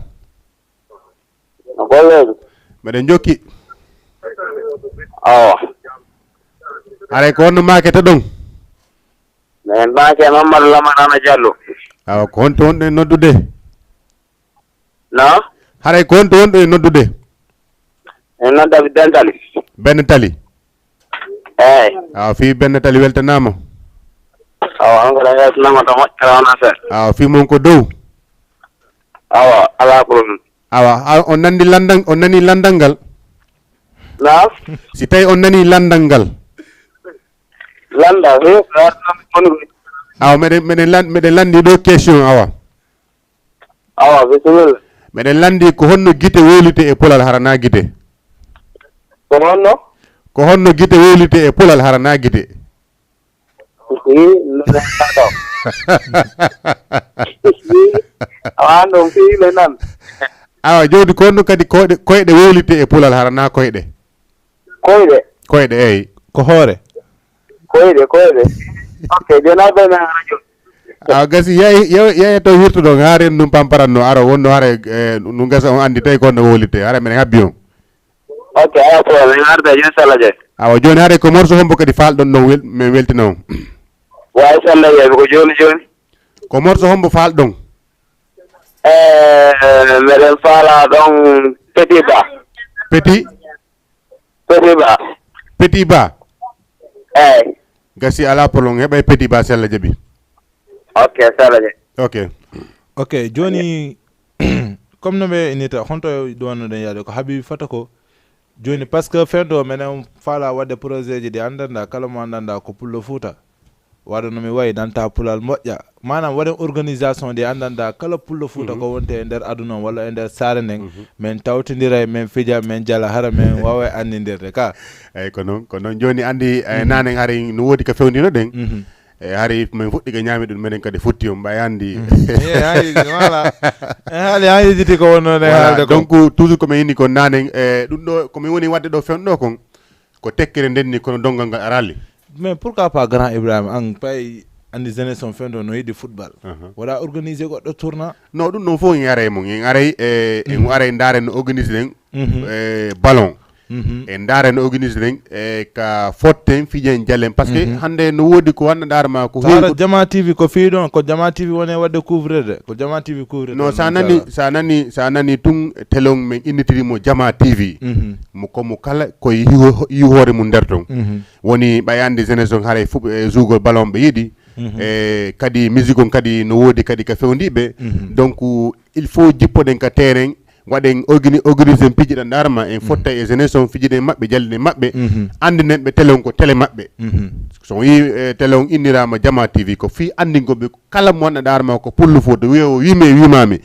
No golleejo? Meɗen jokki. Awa. Haray ko honno maakete ɗon? Min maake Mamadou Lamarana Diallo. Awa, ko honto wonɗo e noddude? No? Haray ko honto wonɗo e noddude? En nodda Benne Tali. Benne Tali? Eey. Awa, fii Benne Tali weltanaama. Awa, on ko ɗon weltanaama to moƴƴere on affaire. Awa, fii mon ko dow. Awa, alaa problème. Awa, a, on nandi landan-, on nani landal ngal? Naam? Si tawi on nani landal ngal? Landa, he, landa, on ko. Awa, meɗen, meɗen lan-, meɗen landi ɗo question, awa. Awa, bisimilla. Meɗen landi ko honno gite wowlite e pulal hara na gite? Ko honno? Ko honno gite wowlite e pulal hara na gite? Ii, no nanta ɗo. Awa, ɗum fii le nan. Awa, jooni ko honno kadi koyɗe, koyɗe wowlite e pulal hara na koyɗe? Koyɗe. Koyɗe, eey. Ko hoore. Koyɗe, koyɗe. Ok, jooni a ɓe men radio. Awa, gasi, yaye, yaye, yaye to wirtuɗon, haa ren ɗum pamparan no ara, wonno hara, eh, ɗum gasa on anndi tawi ko honno wowlite, hara men habbi on. Ok, alaa problème, en arda, jooni so Allah jaɓi. Awa, jooni haray ko morso hombo kadi faalɗon ɗon wel-, men weltina on? Waawi so Allah jaɓi, ko jooni jooni. Ko morso hombo faalɗon? Eh, meɗen faala ɗon Petit Ba. Petit? Petit Ba. Petit Ba? Eyi. Gasi, alaa problème, heɓay Petit Ba, sella jaɓi. Ok, sella jaɓi. Ok. Ok, jooni, comme no ɓe innita, honto ɗuwannoɗen yaade ko Habibi Fata ko? Jooni, parce que fewndo menen faala waɗde projet ji ɗi anndanɗa, kala mo anndanɗa ko Pullo Fuuta. Waɗa no mi wayi, nanta Pulal moƴƴa. Maanaam waɗen organisation ɗi anndanɗa, kala Pullo Fuuta ko wonte e nder aduna o walla e nder saare nden, men tawtindira, men fija, men jala, hara men waawa annindirde ka. Eyi, ko noon, ko noon. Jooni, anndi, eh, naane hari no woodi ka fewndino ɗen. E hari min fuɗɗike ñaami ɗum, menen kadi futti on ɓay anndi. Haali haali yejjiti ko wonno ne haalde ko. Donc toujours ko min inni kon naane, e ɗum ɗo ko min woni waɗde ɗo fewndo ɗo kon, ko tekkere nden ni, kono donngal ngal araali. Mais pourquoi pas grand Ibrahima, an pay anndi jeunesse on fewndo no yiɗi football? Wala organiser goɗɗo tournoi? Non, ɗum ɗon fof en aray mon, en aray, e en aray ndaare no organiser ɗen, e ballon. E ndaare no organiser ɗen, e ka fotten fijen jalen, parce que hannde no woodi ko wannda ndaare ma ko Sara heewi ko Jama T V ko fii ɗon, ko Jama T V woni waɗde couvrir de, ko Jama T V couvrir. Non, sa nani, sa nani, sa nani tun telon men innitiri mo Jama T V. Mo ko mo kala ko yihu yihu hoore mum nder ton. Woni ɓay anndi jeunesse on haray fu e zugol ballon ɓe yiɗi. E kadi musique on kadi no woodi kadi ka fewndiɓe. Donc il faut jippoɗen ka terrain, waɗen organi organiser piiji ɗan ndaarama en fotta e jeunesse on, fijiden maɓɓe, jalliden maɓɓe. Anndinen ɓe télé on ko télé maɓɓe. So on yii, e télé on innirama Jama T V, ko fii anndingol ɓe kala mo wonɗa ndaarama ko Pullo Fuuta, wiye o wiimi e wiimami.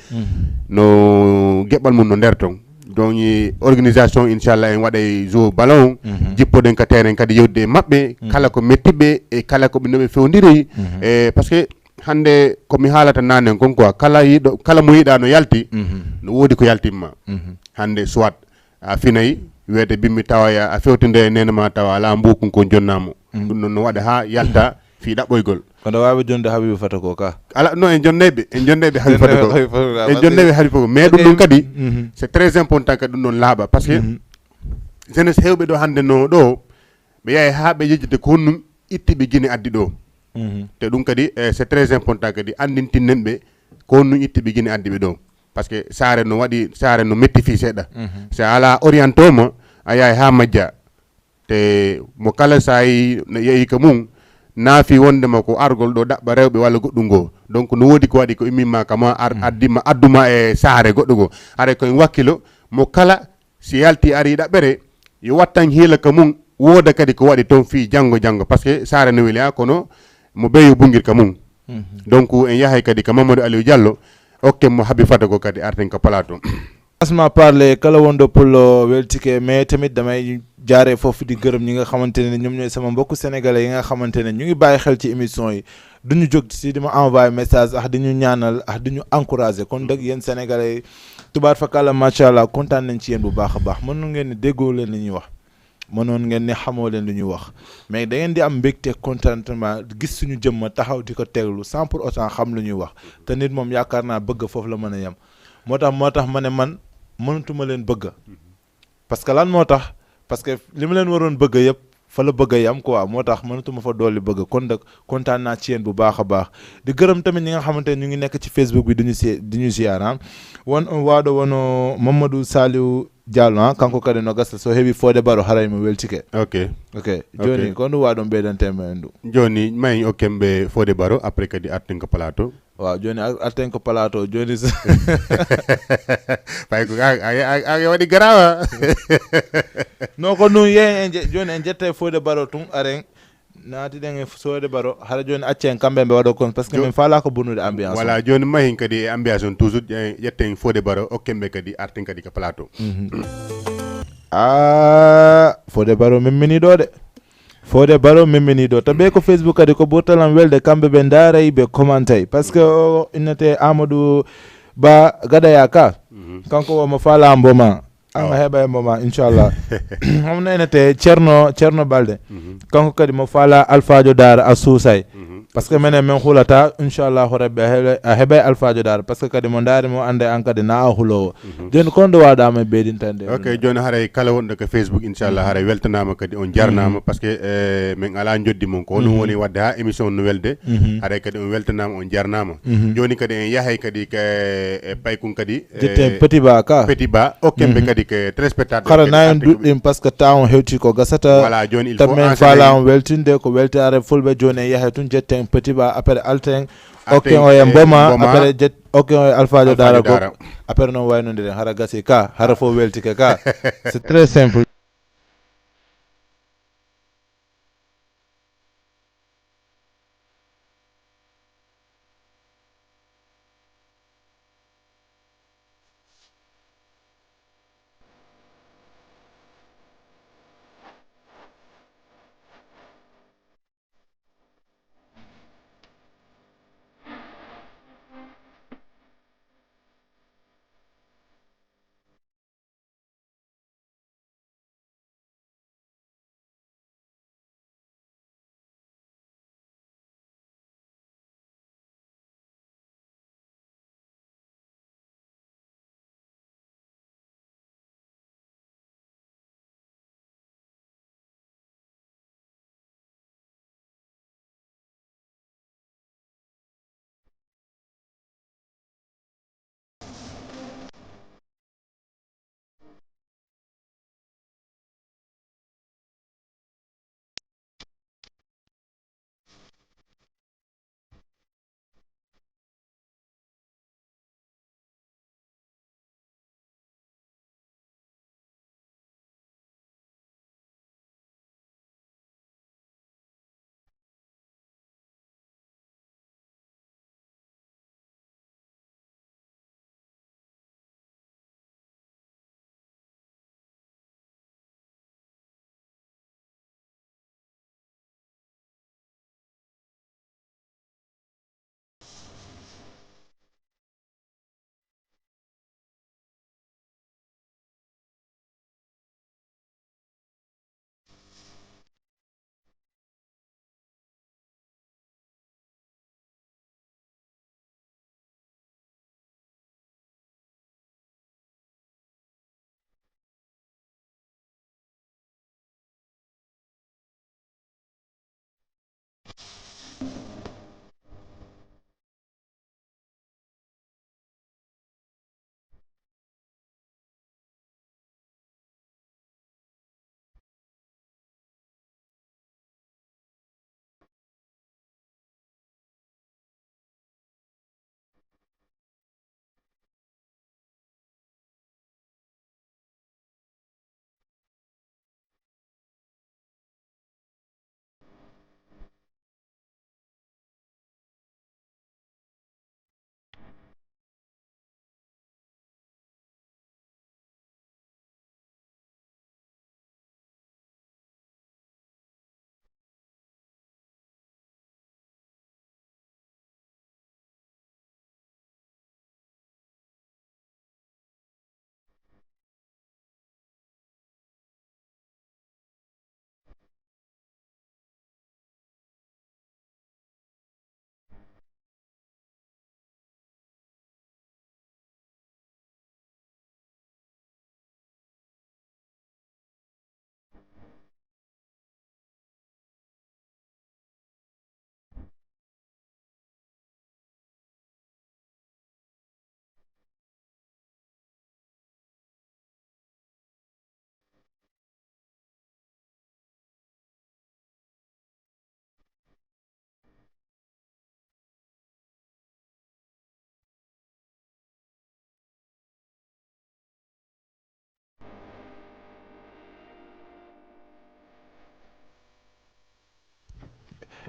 No geɓal mum no nder ton. Donc organisation, inchallah, en waɗay jour ballon on. Jippoɗen ka terrain kadi yewtude e maɓɓe, kala ko mettiɓe e kala ko ɓe no ɓe fewndiri. E parce que hannde ko mi haalata naane kon quoi, kala yiɗo, kala mo yiɗa no yalti, no woodi ko yaltimma. Hannde soit a finay, wiyete bimmi tawa ya a fewtinde e nene ma tawa ala mbukun kon jonnamo. Ɗum ɗon no waɗa ha yalta fii ɗaɓɓoygol. Kono waawi jonde Habibu Fata ko ka? Ala, non, en jonnayɓe, en jonnayɓe Habibu Fata ko. En jonnayɓe Habibu Fata ko. Mais ɗum ɗon kadi, c'est très important kadi ɗum ɗon laaɓa. Parce que jeunesse hewɓe ɗo hannde no ɗo, ɓe yahay ha ɓe yejjite ko honɗum itti ɓe Guinée addi ɗo. Te ɗum kadi, eh, c'est très important kadi anndintinen ɓe ko honɗum itti ɓe Guinée addi ɓe ɗo. Parce que saare no waɗi, saare no metti fii seeɗa. Si a ala orienté mo, a yahay ha majja. Te mo kala saayi no yehi ka mum, naafi wondema ko argol ɗo ɗaɓɓa rewɓe walla goɗɗum goo. Donc no woodi ko waɗi ko immima kama ar addima adduma e saare goɗɗo goo. Haray ko en wakkilo, mo kala si yalti ari ɗaɓɓere, yo wattan hiila ka mum, wooda kadi ko waɗi toon fii janngo janngo, parce que saare no weli ha, kono mo beyo bungir ka mum. Donc en yahay kadi ka Mamadou Aliou Diallo, okken mo Habibu Fata ko kadi arten ka plateau. Asma parle, kala wonɗo Pullo weltike, mais tamit damay jaare foofu di gërëm ñi nga xamante ne ñoom ñooy sama mbokku sénégalais yi nga xamante ne ñu ngi bàyyi xel ci émission yi, duñu jóg si di ma envoyé message, ah, di ñu ñaanal, ah, di ñu encouragé. Kon dëgg yéen sénégalais yi, tubaar fakala, macha allah, kontaan nañ ci yéen bu baax a baax. Mënoon ngeen ni déggoo leen li ñuy wax, mënoon ngeen ni xamoo leen li ñuy wax, mais da ngeen di am mbégte, contentement, gis suñu jëmm taxaw di ko teglu sans pour autant xam lu ñuy wax. Te nit moom yaakaar naa bëgg foofu la mën a yem. Moo tax, moo tax ma ne man mënatuma leen bëgg, parce que lan moo tax? Parce que li ma leen waroon bëgg yëpp fa la bëgg a yam quoi. Moo tax mënatuma fa dolli bëgg. Kon nag kontaan naa ci yéen bu baax a baax. Di gërëm tamit ñi nga xamante ne ñu ngi nekk ci Facebook bi, duñu si duñu ziar, ah. Won on waaɗo wono Mamadou Saliou Diallo, ah, kanko kadi no gasa so heɓi Fodé Baro haray mo weltike. Ok. Ok. Jooni ko ɗum waaɗon ɓeydante ma en ɗum? Jooni ma en okken ɓe Fodé Baro, après kadi arten ko plateau. Waaw, jooni ar- arten ko plateau jooni. Pay ko a a- a- a waɗi garawa. Non, ko ɗum yehen en je- jooni en jette Fodé Baro tun, aren naatiɗen e Fodé Baro, hara jooni accen kamɓe ɓe waɗo kon, parce que min faala ko bonnude ambiance. Voilà, jooni ma hen kadi e ambiance on toujours, ƴe- ƴetten Fodé Baro, okken ɓe kadi arten kadi ko plateau. Ah, Fodé Baro memmini ɗo de. Fodé Baro memmini ɗo. Tabe ko Facebook kadi ko ɓurtalam welde, kamɓe ɓe ndaaray, ɓe commentay. Parce que o innete Amadou Ba Gadaya ka. Kanko o mo faala mboma. An a heɓa e mboma, inchallah. Homno innete Cerno, Cerno Balde. Kanko kadi mo faala Alfajo Dar a suusay. Parce que menen men hulata, inchallahu rabbi, a heɓe- a heɓay alfajo dara. Parce que kadi mo ndaari mo ande an kadi na a hulowo. Joni kon ɗo waɗama e ɓeydintande? Ok, joni haray kala wonɗo ko Facebook, inchallah, haray weltanama kadi, on jarnama. Parce que eh, men ala joddi mon, ko onon woni wadde ha émission no welde. Haray kadi on weltanama, on jarnama. Joni kadi en yahay kadi ka e paykun kadi, jetten eh, petit ba ka. Petit ba, okkemɓe kadi ke téléspectateur hara kadi na en article duɗɗin, parce que temps on hewti ko gasata. Voilà, joni il faut men enchaîner. Fala on weltinde ko weltare fulɓe. Joni en yahay tun, jetten petit ba, après alten. Alten, okken o e eh, mboma, mboma. Après jet okken o e alfajo dara gok. Après non waynodiren, hara gasi ka, hara fof weltike ka. C'est très simple.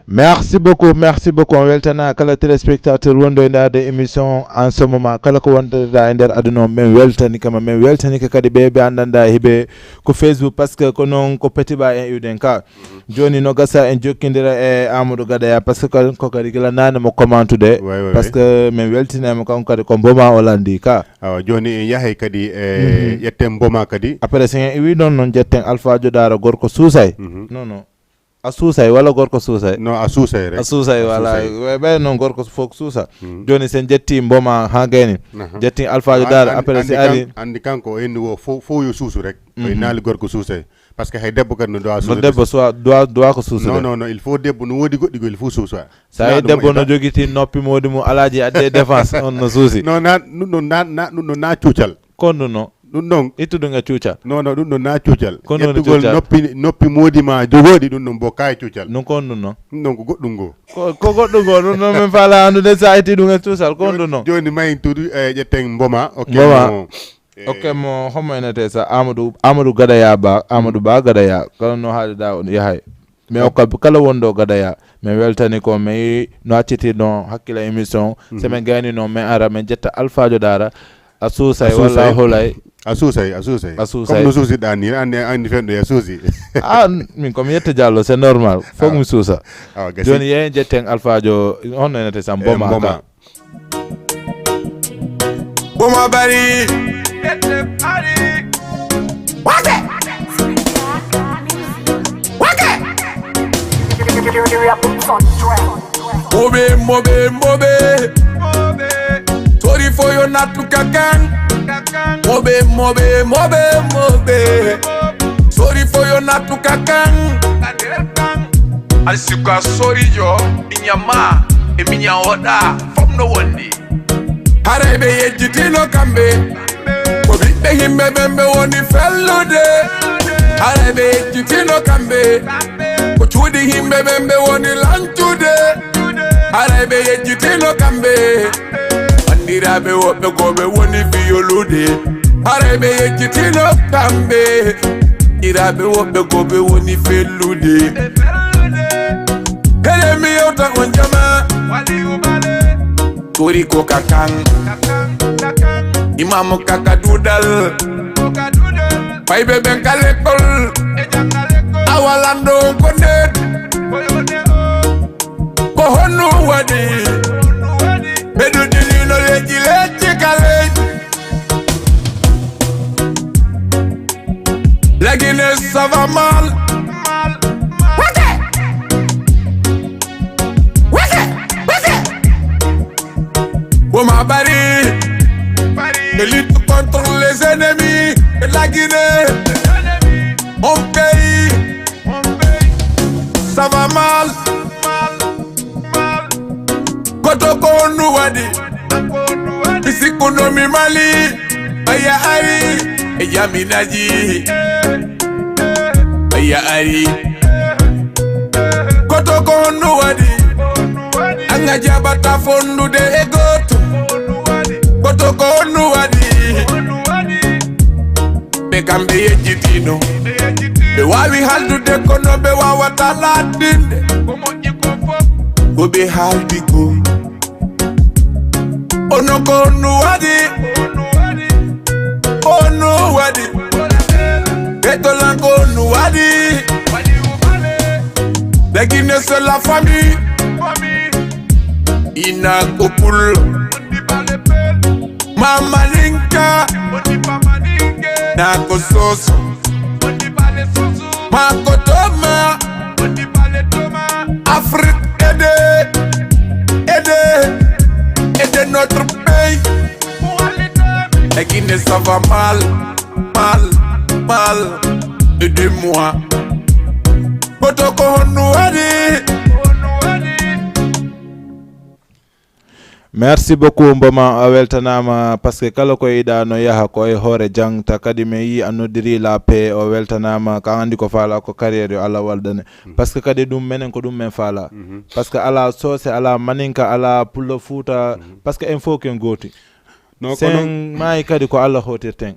Merci beaucoup, merci beaucoup. On weltana kala téléspectateur wonɗo e ndaade émission en ce moment. Kala ko wonɗa e nder aduna o, men weltani kama, men weltani ka kadi ɓe ɓe anndanɗa hiɓe ko Facebook, parce que ko noon ko Petit Ba en iwɗen ka. Joni no gasa en jokkindira e Amadou Gadaya, parce que ko, ko kadi gila nane mo commentude. Way, way, parce way. Que men weltinaymo kanko kadi ko mboma o landi ka. Awa, joni en yahay kadi e Mhm. ƴetten mboma kadi. Après, si en iwi ɗon noon, jetten Alpha Jodaro gorko suusay. Mhm. Non, non. A suusay walla gorko suusay? Non, a suusay rek. A suusay, a wala suusay. Ɓe noon gorko fof suusa. Jooni sen jetti mboma ha gayni, jetti alfajo dara après si ari. Andi kanko o inni wo fof fof yo suusu rek. O innaali gorko suusay. Parce que hay debbo kadi no dowa suusude. Debbo soit doit doit ko suusude. Non non non, il faut debbo no woodi goɗɗi ko il faut suusa. Sa yi debbo no jogiti noppi modi mum alaji adde défense on no suusi. Non na ɗum ɗon na na ɗum ɗon na cuucal. Kon ɗum no. Ɗum ɗon ittudu nga cuucal. Non non, ɗum ɗon na cuucal. Kono woni ƴettugol cuucal. Noppi noppi moodi ma jogooɗi, ɗum ɗon bokka e cuucal. Ɗum kon ɗum no. Ɗum ɗon ko goɗɗum ngo. Ko ko goɗɗum ngo, ɗum noon min faala anndude sa itti ɗum e cuucal kon ɗum no. Jooni mayin tudu e ƴetten mboma. Ok. Mboma. Mo, ok mo homo enete sa amadou amadou gadaya ba amadou ba gadaya kala no haalida on yahay. Mais o kal- kala wonɗo gadaya min weltani ko mi no accitirno hakkille émission. So min gaynino min ara min jetta alfajo dara. A suusay walla a hulay? A suusay, a suusay. A suusay. Comme no suusiɗa ni, anni anni fenɗo ya suusi. Ah, min comme yette Diallo, c'est normal. Foog mi suusa. Ah, gasi. Joni yeen jetten alfajo honno enete sam boma ka. Boma bari. Wake. Wake. Mobe, mobe, mobe. Sorry for your not to kakan. Mobe, mobe, mobe, mobe. Sorry for your not to kakan. Asika sorry yo, minyama, e minyaoda, from no one day. Haray ɓe yejjitino kamɓe ko ɓiɓɓe yimɓe ɓen ɓe woni fellude. Haray ɓe yejjitino kamɓe ko cuuɗi yimɓe ɓen ɓe woni lancude. Haray ɓe yejjitino kamɓe banndiraaɓe woɓɓe ko ɓe woni fiyolude. Haray ɓe yejjitino kamɓe banndiraaɓe woɓɓe ko ɓe woni fellude. Kede mi yewta on jama. Tori ko kakan. Imamu kaka dudal. Fayɓe ɓen ka lekkol. Awalando ko nden. Ko honno waɗi? Ɓe ɗuɗɗinino leƴƴi leƴƴi ka leydi. La Guinée, ça va mal. Wake! Wake! Wake! Boma Bari, de lutte contre les ennemis de la Guinée. Mon pays, ça va mal. Koto ko honno waɗi? Mi sikkuno mi mali. Aya ari e jaminaji. Aya ari. Koto ko honno waɗi? Anga jabata fondude e goto. Koto ko honno waɗi? Ɓe kamɓe yejjitino. Ɓe wawi haldude kono ɓe wawata laatinde ko ɓe haaldi ko. Ono ko honno waɗi? Ono waɗi? Betolan ko honno waɗi? Dagine c'est la famille. Ina ko pullo. Mamaninka. Na ko soso. Makotoma. Afrique, aidez, aidez, aidez notre pays. La Guinée, ça va mal, mal, mal. Aidez-moi. Koto ko honno waɗi? Merci beaucoup mboma a weltanama parce que kala ko yiɗa no yaha ko e hoore jangta kadi mi yi a noddiri la paix o weltanama ka andi ko faala ko carrière yo allah waldane. Parce que kadi ɗum menen ko ɗum men faala. Parce que ala soose ala maninka ala pullo fuuta parce que en fof ken gooti. Sen maayi kadi ko allah hotirten.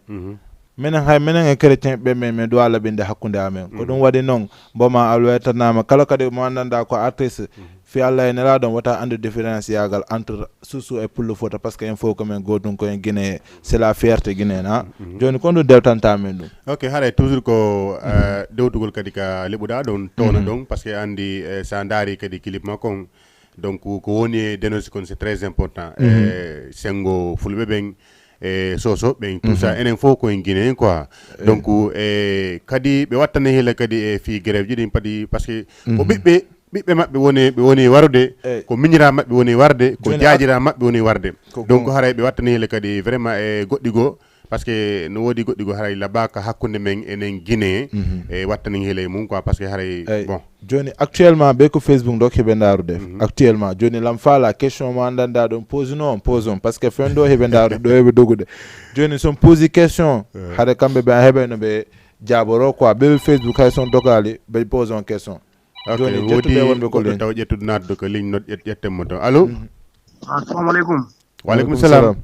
Minen hay minen e chrétien ɓe min min duwa laɓinde hakkunde amen ko ɗum waɗi noon. Mboma a weltanama kala kadi mo anndanɗa ko artiste. Fi allah e nelaɗon wata andu différence yagal entre susu e pullo fota parce que en fof ko min gotum ko en guinéen. C'est la fierté guinéen ha. Joni ko ndu dewtanta min ɗum? Ok, haray toujours ko eh, dewtugol kadi ka leɓuɗa ɗon towno ɗon parce que andi eh, sa daari kadi clip makko on. Donc ko woni e dénonce kon c'est très important. Eh, sengo fulɓe ɓen. E soso ɓen tout ça, enen fof ko en Guinéen quoi. Donc e kadi ɓe wattani hila kadi e fii grève ji ɗin padi, parce que ko ɓiɓɓe ɓiɓɓe maɓɓe woni ɓe woni warude. Ko miñira maɓɓe woni warde, ko jaajira maɓɓe woni warde. Donc haray ɓe wattani hila kadi vraiment e goɗɗi goo, parce que no woodi goɗɗi goo haray labaka hakkunde men enen Guinéen. E wattani hila e mum quoi, parce que haray bon. Joni actuellement ɓe ko Facebook ɗo heɓe ndarude actuellement. Joni lam fala question mo andanɗa ɗon pose no on pose on, parce que fen ɗo heɓe ndarude ɗo heɓe dogude. Joni son pose question, haɗa kamɓe ɓe a heɓay no ɓe jaaboro quoi. Ɓe Facebook hay son dogali ɓe pose on question. Ok, joni jettuɓe wonɓe ko ligne taw ƴettude nattude ko ligne not ƴettemmo ton. Allo? Assalamu aleykum. Wa aleykum salam.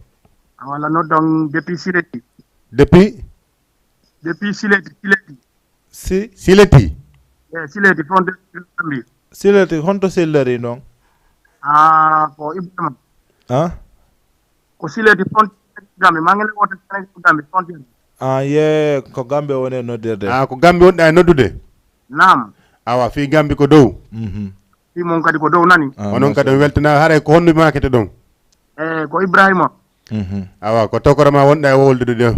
Wala noddan depuis Sileti. Depuis? Depuis Sileti, Sileti. Si Sileti? E Sileti frontière Gambie. Sileti honto sellari non? Ah, ko Ibrahima. Ah? Ko Sileti frontière Gambie, mangele wota Sénégal Gambie frontière. Ah, ye ko Gambie woni e noddirde. Ah, ko Gambie wonɗa e noddude? Naam. Awa fii Gambie ko dow. Fii mon kadi ko dow nani. Onon kadi on weltana haray ko honno makete ɗon? E ko Ibrahima. Awa ko tokora ma wonɗa e woldude ɗo?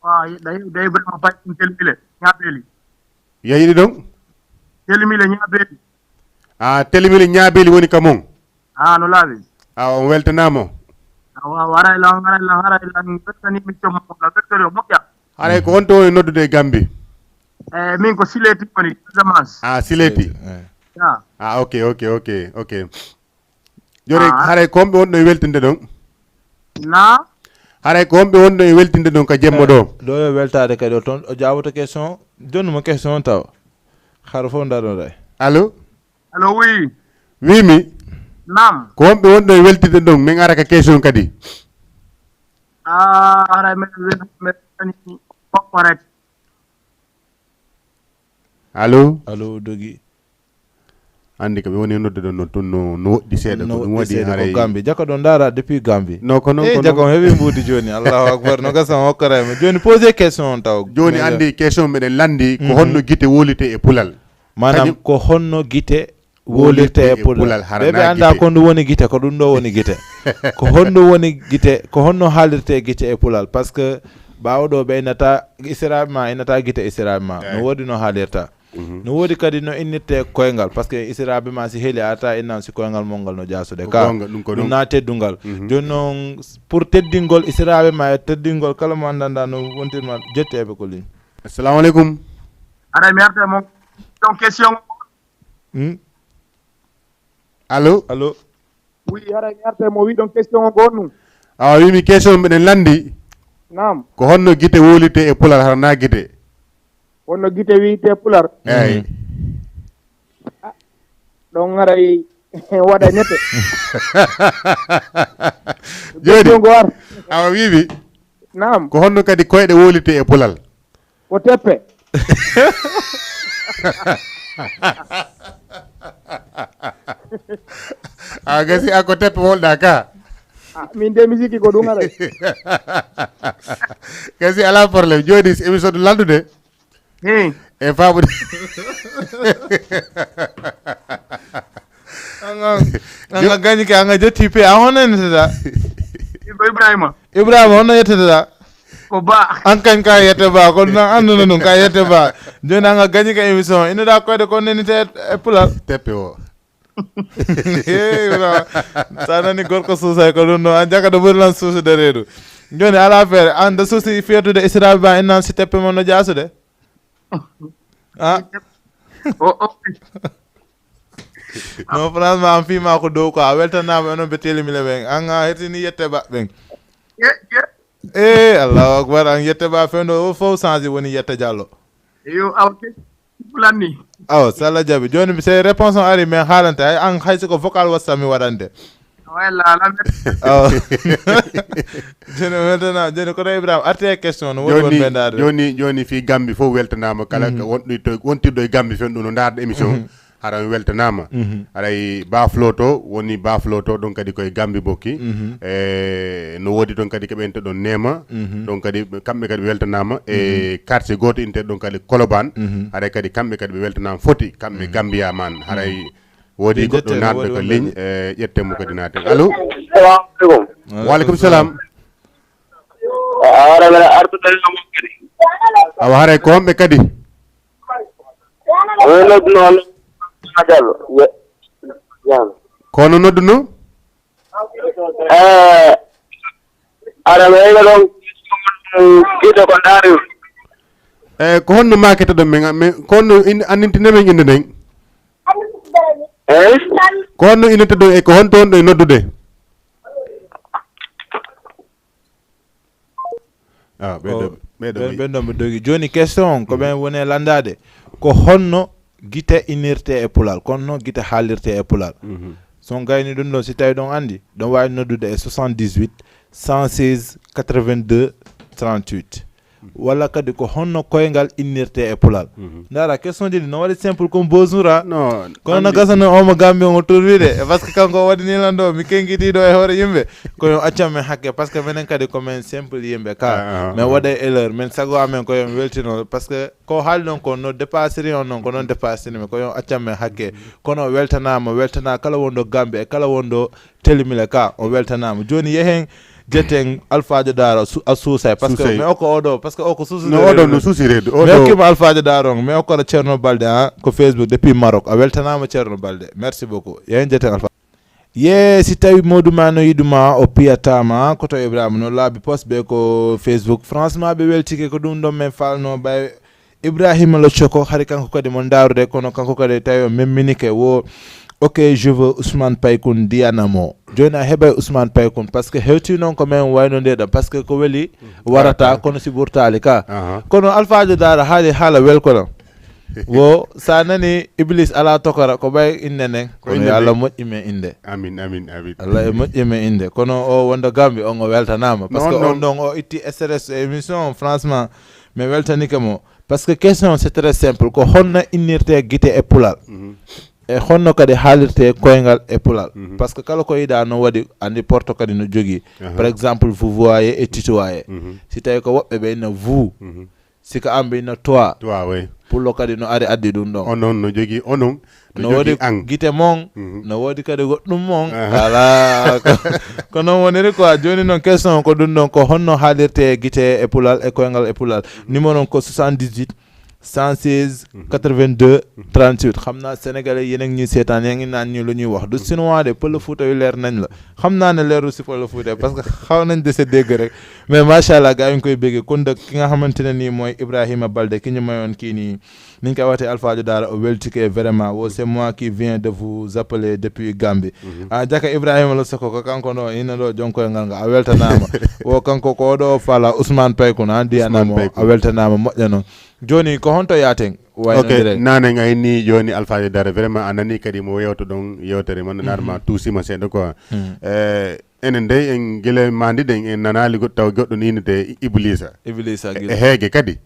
Wa da Ibrahima Pay ɗum Telmile Ñaabeeli. Yeyiɗi ɗon? Telmile Ñaabeeli. A Telmile Ñaabeeli woni ka mon? A no laaɓi. A on weltanaama. Awa waray lan haray lan haray lan weltani mi comma la weltori o moƴƴa. Haray ko honto woni noddude e Gambi? E min ko Sileti woni Casamance. A Sileti. A ok ok ok ok. Joni haray ko homɓe wonɗo e weltinde ɗon? Na? Haray ko homɓe wonɗo e weltinde ɗon ka jemma ɗo? Ɗo yo weltaade kadi o toon o jaaboto question. Jonnuma question on taw hara fof ndaroray. Allo? Allo oui. Wimi. Nam? Ko homɓe wonɗo e weltinde ɗon min ara ka question kadi. A haray meɗen weltani kokkorete. Allo? Allo dogi. Anndi ko ɓe woni noddude ɗon no tun no no woɗɗi seeɗa ko ɗum waɗi haray ko Gambi jaka ɗon ndaara depuis Gambi. No ko non e ko jaka non. On heɓi mbuudi jooni Allahu akbar no gasa on hokkora e ma jooni posé question on taw. Jooni anndi question meɗen lanndi ko honno gite wolite e pulal? Maanaam ko honno gite wolite e pulal? Ɓe ɓe annda ko ndu woni gite ko ɗum ɗo woni gite. Ko honno woni gite ko honno haalirte gite e pulal parce que ɓaawo ɗo ɓe innata isiraaɓe ma innata gite isiraaɓe ma no woodi no haalirta. No woodi kadi no innirte koyngal parce que isiraaɓe ma si heeli a arta innan si koyngal mon ngal no jaasude ka ɗum na teddungal. Jooni noon pour teddingol isiraaɓe ma e teddingol kala mo anndanɗa no wontirma jetteɓe ko ligne. Assalamu aleykum. Aray mi arta e mon ɗon question. Allo? Allo? Oui haray mi arta e mo wiɗon question o goon ɗum. Awa wimi question mbiɗen lanndi. Nam? Ko honno gite wolite e pular hara na gite? Honno gite wiyite pular? Eyi. Ɗon haray waɗa ñete. Jooni awa wimi. Nam? Ko honno kadi koyɗe wolite e pulal? Ko teppe. A gasi a ko teppe wolɗa ka. Ah, min de mi sikki ko ɗum ara. Gasi ala problème joni émission ɗo landude. E famude. Anga gañi ke anga jetti pe a hono en tata. Ibrahima. Ibrahima hono yettata. Ko ba an kañ ka yette ba kono nan annduno ɗum ka yette ba. Joni anga gañi ka émission inoɗa koyde ko nenite e pulal teppe o. Sa nani gorko suusay ko ɗum ɗo an jaka ɗo ɓuri lan suusude reedu. Joni ala feere an da suusi fiyatude israɓe ba innan si teppe mon no jaasude. Ah. Non franchement an fima ko dow quoi a weltanama onon ɓe telimile ɓen an a hetini yette ba ɓen. E allahu akbar an yette ba fewndo o fof change woni yette diallo. Yo aw fulanni. Aw salla jaabi joni se réponse on ari min haalante ay an hay siko vocal whatsapp mi waɗande. Aw joni weltana joni koto ibrahima arti e question no woni won ɓendaade joni joni fi gambi fof weltanama kala wonɗo wontirɗo e gambi fen ɗum no ndaarɗo émission. Hara mi weltanaama. Haray Baflo to woni Baflo to ɗon kadi koye Gambi Bokki. E no woodi ɗon kadi ko ɓeynto ɗon Neema. Ɗon kadi kamɓe kadi ɓe weltanaama e quartier gooto inte ɗon kadi Koloban. Haray kadi kamɓe kadi ɓe weltanaama foti kamɓe Gambiya man haray woodi goɗɗo naatde ko ligne e ƴetten mo kadi naaten allo. Salamu aleykum. Wa aleykum salam. Awa, ara mbeɗa artude e mon kadi. Awa, haray ko homɓe kadi? Omo nodduno Hono Diallo. Ye- Diallo. Ko hono nodduno? Eh, ara mi wayno ɗon gite ko ndaari. Eh, ko honno maakete ɗon men, men, ko honno in-, anndintine men innde nden? Eh? Ko honno innete ɗon e ko honto wonɗo e noddude? Ah, ɓen ɗo, ɓen ɗo ɓen, ɓen ɗon ɓe dogi. Jooni question on, ko ɓen woni e lanndaade. Ko honno gite innirte e Pulaar? Ko honno gite haalirte e Pulaar? So on gayni ɗum ɗon, si tawi ɗon anndi, ɗon waawi noddude e soixante-dix-huit, cent seize, quatre-vingt-deux, trente-huit. Walla kadi ko honno koyngal innirte e Pulaar? Ndaara, question ji ɗi no waɗi simple comme bonjour a. Non, kono no anndi. Gasano omo Gambi omo turwide. E parce que kanko o waɗi ni lan ɗo, mi kengiti ɗo e hoore yimɓe. Ko yo accan men hakke, parce que menen kadi ko men simple yimɓe ka. Ah, ah, men ah. Waɗa e l'heure, men sago amen ko yo mi weltino, parce que ko haali ɗon ko no dépassiri on noon, ko noon dépassiri mi, ko yo accan men hakke. Kono weltanaama, weltanaa kala wonɗo Gambi e kala wonɗo Telimile ka, o weltanaama. Jooni yehen jeten Alfaajo Daaro su-, a suusay, parce que Suusay. Mi okko oɗo, parce que o ko suusude No, oɗo reedu. No suusi reedu. Mi oɗo okkima Alfaajo Daaro on, mi okkoto Ceerno Balde, ha, ko Facebook depuis Maroc. A weltanaama Ceerno Balde. Merci beaucoup. Yehen jeten Alfa. Ye, si tawi Modou ma no yiɗuma, o piyatama, koto Ibrahima no laabi pos ɓe ko Facebook. Franchement, ɓe weltike ko ɗum ɗon men falno ɓay Ibrahima Lo Choco, hari kanko kadi mo ndaarude, kono kanko kadi tawi o memminike wo, ok, je veux Ousmane Paykun Diana mo. Jooni a heɓay Ousmane Paykun, parce que hewti noon ko men waynondirɗo, parce que ko weli warata, warata. Kono si ɓurtaali ka. Aha. Kono Alfaajo Daara haali haala welkono. Wo, sa nani Iblis ala tokora, ko ɓay innde nden. Ko kono innde yo Allah nden. Moƴƴi men innde. Amin, amin, amin. Allah e moƴƴi men innde. Kono o wonɗo Gambi, on o weltanaama. Parce Non, que on non. Ɗon o itti stress e émission, franchement, mi weltanike mo. Parce que question, c'est très simple. Ko honno innirte gite e Pulaar? Mhm. E honno kadi haalirte koyngal e Pulaar? Mhm. Parce que kala ko yiɗa no waɗi, anndi porto kadi no jogii. Aha. Par exemple, vous voyez et tutoyez. Mhm. Si tawi ko woɓɓe ɓe inna vous, Mhm. si ko an ɓe inna toi. Toi, oui. Pullo kadi no ari addi ɗum ɗon. Onon no jogii onon, no No woodi jogii an. Gite mon, Mhm. No woodi kadi goɗɗum mon. Aha. Voilà. Ko, ko noon woniri quoi. Jooni noon question ko ɗum ɗon, ko honno haalirte gite e Pulaar, e koyngal e Pulaar. Numéro on ko soixante-dix-huit, cent seize, Mhm. quatre-vingt-deux, Mhm. trente-huit. Xam naa Sénégalais yéen a ngi ñuy seetaan, yaa ngi naan ñu lu ñuy wax. Du Mhm. chinois de, Pël Fuuta yu leer nañ la. Xam naa ne leerul si Pël Fuuta, parce que xaw nañ dese dégg rek. Mais macha Allah, gars yi ngi koy béggee. Kon nag ki nga xamante ne nii mooy Ibrahima Balde, ki ñu mayoon kii nii, niñ koy waxtee Alfaajo Daara, o weltike vraiment. Wo, c'est moi qui viens de vous appeler depuis Gambie. Mhm. Ah, jaka Ibrahima Lo Choco, ko kanko ɗo, ina ɗo jonkoyngal ngal. A weltanaama. Wo, kanko ko ɗo fala Ousmane Paykun, ah, Diana Ousmane mo, Paykun. A weltanaama, moƴƴa noon. Jooni, ko honto yaaten? Ok, waynondiren. Naane ngay ni jooni Alfaajo Daara, vraiment a nani kadi mo yewto ɗon yewtere man, Mhm. Narma tuusima seeɗa quoi. Mhm. Eh, enen dey en gila mandi ɗen en nanaali goɗɗo taw goɗɗo ni innete Iblisa. Iblisa E, gila. E heege kadi.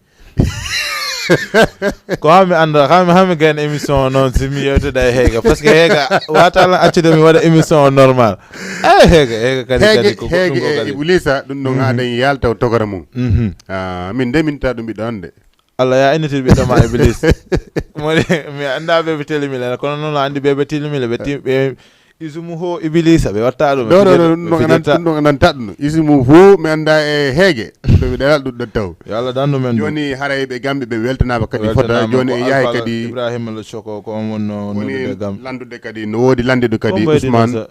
Ko hami anda, hami, hami gayn émission o noon si mi yewtida e heega, parce que heega wata lan accude mi waɗa émission o normal. Ay heega, heega kadi, Heege, kadi ko heege goɗɗum ko e kadi. Iblisa, ɗum ɗon Mhm. Haɗen yalta o togora mum. Mhm. Ah, min de min ta ɗum ɓiɗɗo ande. Allah ya inniti ɓiɗɗo ma Iblis. Moni, mi anda ɓe ɓe telimile, kono noon a andi ɓe ɓe telimile, ɓe ti-, ɓe isumu ho Iblisa, ɓe watta ɗum, ɓe Non, non, fijata, non, ɓe non, fijata. Ɗum ɗon nanta ɗum. Isumu hu mi anda e heege. To ɓe ɗalal ɗum ɗon taw. Yo Allah dandu men ɗum. Jooni haray ɓe Gambi ɓe weltanaama kadi fota. Weltanaama jooni ko en yahay Alfa kadi Ibrahima Lo Choco ko on wonno Woni noddude Gambi. Landude kadi no woodi landiɗo kadi Kongo e Ousmane, Idrissa.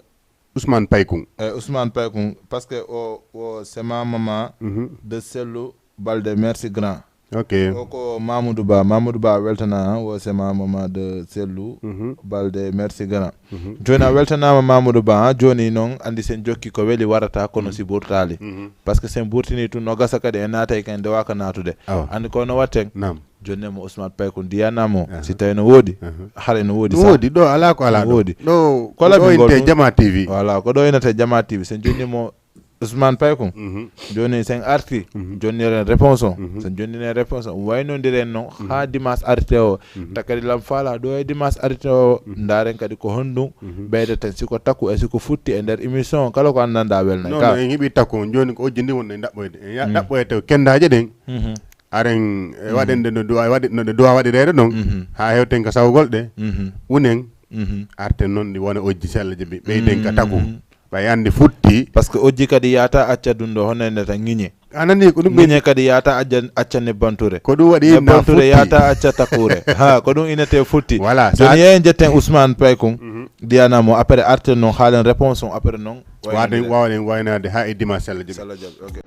Ousmane Paykun. Eh, Ousmane Paykun, parce que o, o c'est ma maman Mhm. De Sellu Balde, merci grand. Ok. O ko Mamoudou Ba. Mamoudou Ba weltana, o c'est ma maman de Sellu Mhm. Balde, merci grand. Mhm. Jooni a weltanaama Mamoudou Ba, ha? Jooni noon andi sen jokki ko weli warata kono Mhm. si ɓurtaali. Mhm. Parce que sen ɓurtini tun no gasa kadi e naatay kan ndewaaka naatude. Awa. Andi ko no watten? Naam. Jooni mo Ousmane Paykun Diana mo, Aha. Si tawi no woodi, Aha. Hara no woodi No sa. Woodi, ɗo alaa ko alaa No ɗo. Woodi. Ɗo, Ko labi ɗo ngol inte ɗum? Jama T V. Voilà, ko ɗo inata Jama T V. Sen jooni mo Ousmane Paykun. Mhm. Jooni sen arti, Mhm. jonniren réponse o. Mhm. Sen jonninen réponse o. Waynondiren noon Mhm. Haa dimanche arite o. Mhm. Takadi lam faala ɗo e dimanche arite o. Mhm. Ndaaren kadi ko honɗum Mhm. ɓeydaten, si ko takku e si ko futti e nder émission o. Kala ko anndanɗaa welnay Non, ka. Non, en heɓi takku on. Jooni ko ojji ndi wonno e ɗaɓɓoyde. En ya-, Mm. Ɗaɓɓoyte ko kendaaje ɗen. Mhm. Aren, e Mhm. Waɗen ɗe no duwa, waɗi, no ɗe duwa waɗireede ɗon. Mhm. Haa hewten ka sawgol ɗe. Mhm. Unen. Mhm. Arten noon ɗi wona ojji sella je ɓe-, ɓeyden ka tagu. Mhm. Ɓay anndi futti. Parce que ojji kadi yaata acca ɗum ɗo, hono e ndeta ŋiñe. A nani ko ɗum ɓe Muñe kadi yaata ajja-, acca nebbanture. Ko ɗum waɗi na Nebbanture futti. Yaata acca takure. Ha, ko ɗum inete futti. Voilà, Joni sa yeeyen jetten Ousmane Paykun. Mhm. Diyana mo après arte non haalen réponse on après non. Waɗen, wayande. Waɗen waynade ha e dimanche Sella Joɓi. Sella Joɓi, ok.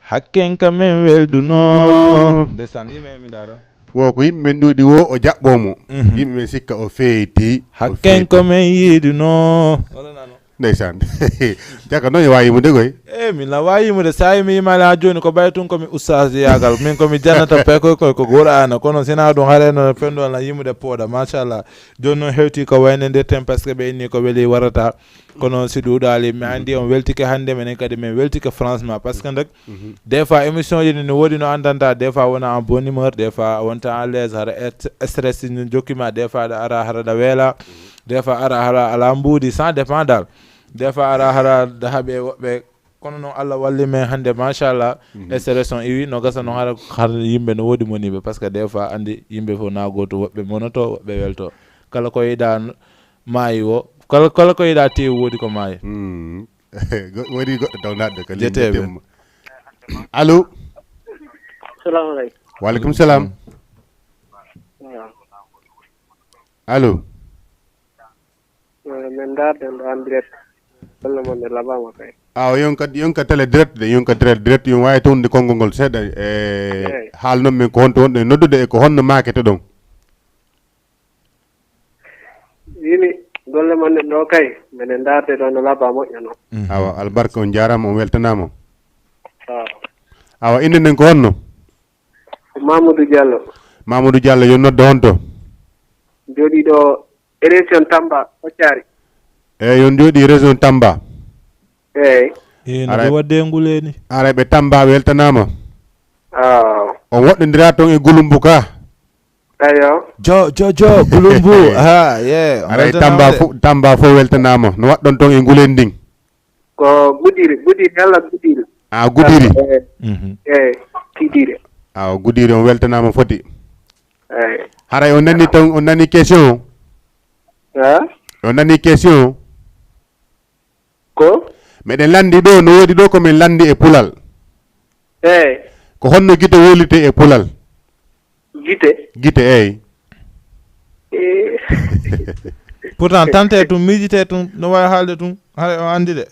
Hakken ka men welduno. Ndeysaan, yimɓe mi ndaaro. Wo ko yimɓe men ɗuuɗi wo o jaɓɓoo mo. Mhm. Yimɓe men sikka o feyti, o Hakken feyti. Ko men yiiduno. Ndeysaan. Jaka noon e waawi yimude koy. Eh, min na waawi yimude. Sa yi mi yimaali haa jooni ko ɓay tun ko mi ustaas yaagal. Min ko mi jannata pay koy koy ko Qur'aana. Kono si na ɗum hare no penndo na yimude pooɗa. Machallah. Jooni noon hewti ko wayne nder ten parce que ɓe inni ko weli warata. Kono si ɗuuɗaali, mi anndi on weltike hannde, menen kadi min weltike franchement. Parce que nag, mhm, des fois émission ji ɗi no woodi no anndanta, des fois wona en bonne humeur, des fois wonta en l'aise, hara est-, stress no jokki ma, des fois aɗa ara hara aɗa weela, des fois ara hara ala mbuuɗi, ça dépend dal. Des fois ara hara aɗa haaɓi e woɓɓe, kono noon Allah walli men hannde, machallah, mhm, stress on iwi, no gasa noon hara, hara yimɓe no woodi moniiɓe, parce que des fois anndi yimɓe fof na gooto, woɓɓe monoto, woɓɓe welto. Kala ko yiɗa maayi wo, kala, kala ko yiɗa teewu woodi ko maayi. Mm. Go-, waɗi goɗɗo taw naatɗo ka ligne. Jeteeɓe. Temmo. Allo? Salamu aleykum. Wa aleykum salam. Waaw. Allo? Eh, min ndaarde ɗo en direct. Golle mon ɗe laɓaama kay. Awa, yon ka, yon ka télé direct de, yon ka télé direct, yon waawi toon de konngol ngol seeɗa. E, eey, haalnon min ko honto wonɗon e noddude e ko honno maakete ɗon? Yini, golle mon ɗen ɗo kay, minen ndaarde ɗo no laaɓa moƴƴa noon. Mhm. Awa, albarka, on jaaraama, on weltanaama. Awa. Awa, innde nden ko honno? Ko Mamadou Diallo. Mamadou Diallo, yo nodde honto? Jooɗiiɗo région Tamba, Kotiari. Eey, yo jooɗii région Tamba. Eyi. E no ɓe waɗde e nguleeni? Aray ɓe Tamba weltanaama. Aw. On woɗɗondiraa toon e Gulumbu ka. Ayo. Jo jo jo Gulumbu. Ha ye. Aray Tamba fof Tamba fof weltanaama. No waɗɗon toon e nguleeni ndin? Ko Gudiri, Gudiri, yalla Gudiri. A Gudiri. Eyi. Mhm. Eyi. Gudiri. Aw Gudiri on weltanaama foti. Eyi. Haray on nani toon on nani question o? Ha? On nani question o? Ko? Meɗen lanndi ɗo no woodi ɗo ko min lanndi e pulal. Eyi. Ko honno gite wowlirtee e pulal? Gite. Gite eyi. Eh. Pourtant tante tun miijitee tun no waawi haalde tun hara o anndi de.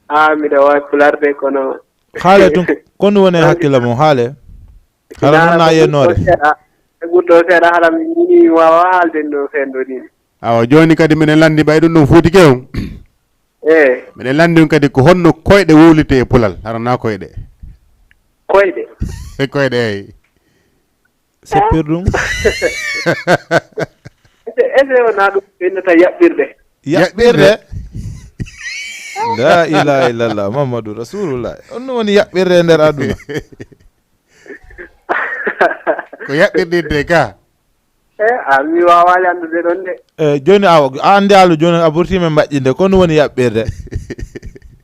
Ah, miɗo waawi pulaar de kono. Haale tun ko ɗum woni e hakkille mum haale. Hara noon na yennoore. Ɓurto seeɗa hara mi mini mi waawaa haalde no fenndo ni. Awa jooni kadi minen lanndi ɓay ɗum ɗum fuuti kew. Eyi. Minen lanndi on kadi ko honno koyɗe wowlirtee e pulal hara na koyɗe. Koyɗe. Koyɗe eyi. Seppir ɗum. Ese ese o na ɗum ɓennata yaɓɓirde. Yaɓɓirde. La ilaha illallah Muhammadu Rasulullah. On ɗum woni yaɓɓirde e nder aduna. Ko yaɓɓirdirde ka. E a mi waawaali anndude ɗon de. E jooni a a anndi haala jooni a ɓurtii men mbaɗƴinde ko ɗum woni yaɓɓirde.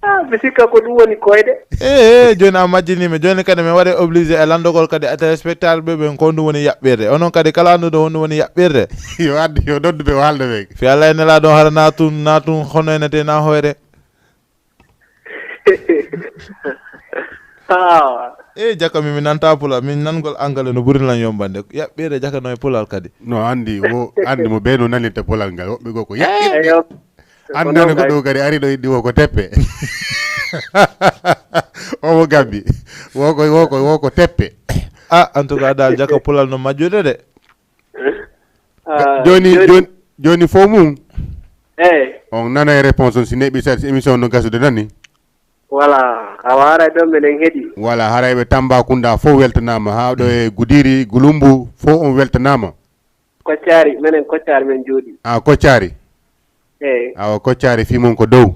Ah, mi sikka ko ɗum woni koyɗe. E e jooni a majjinii mi jooni kadi mi waɗe obligé e lanndogol kadi a téléspectateur ɓe ɓen ko ɗum woni yaɓɓirde onon kadi kala annduɗo honɗum woni yaɓɓirde. Yo addu yo noddude o haalda ɓe. Fi Allah e nelaaɗo hara na tun na tun hono enete na hoyre. Ah, E jaka mi mi nanta pulal min nangol angale no ɓuri lan yombande yaɓɓirde jaka no e pulal kadi. No anndi wo anndi mo ɓe no nanirta pulal ngal woɓɓe goo ko yaɓɓirde. eyo. Anndani ko ɗum kadi ari ɗo iddi woko teppe. Omo gambi woko woko woko teppe. A en tout cas dal jaka pulal no majjude de. Ah, Joni joni joni fof mum. Eyi. On nana e réponse on si neɓi sa si émission no gasude nani. Voilà, a waray ɗo meɗen heɗi. Voilà harayɓe Tambacounda fof weltanama ha ɗo e Gudiri Gulumbu fof on weltanama. Koccari menen koccari men jooɗi. A koccari. Eyi. Awa koccari fimon ko dow.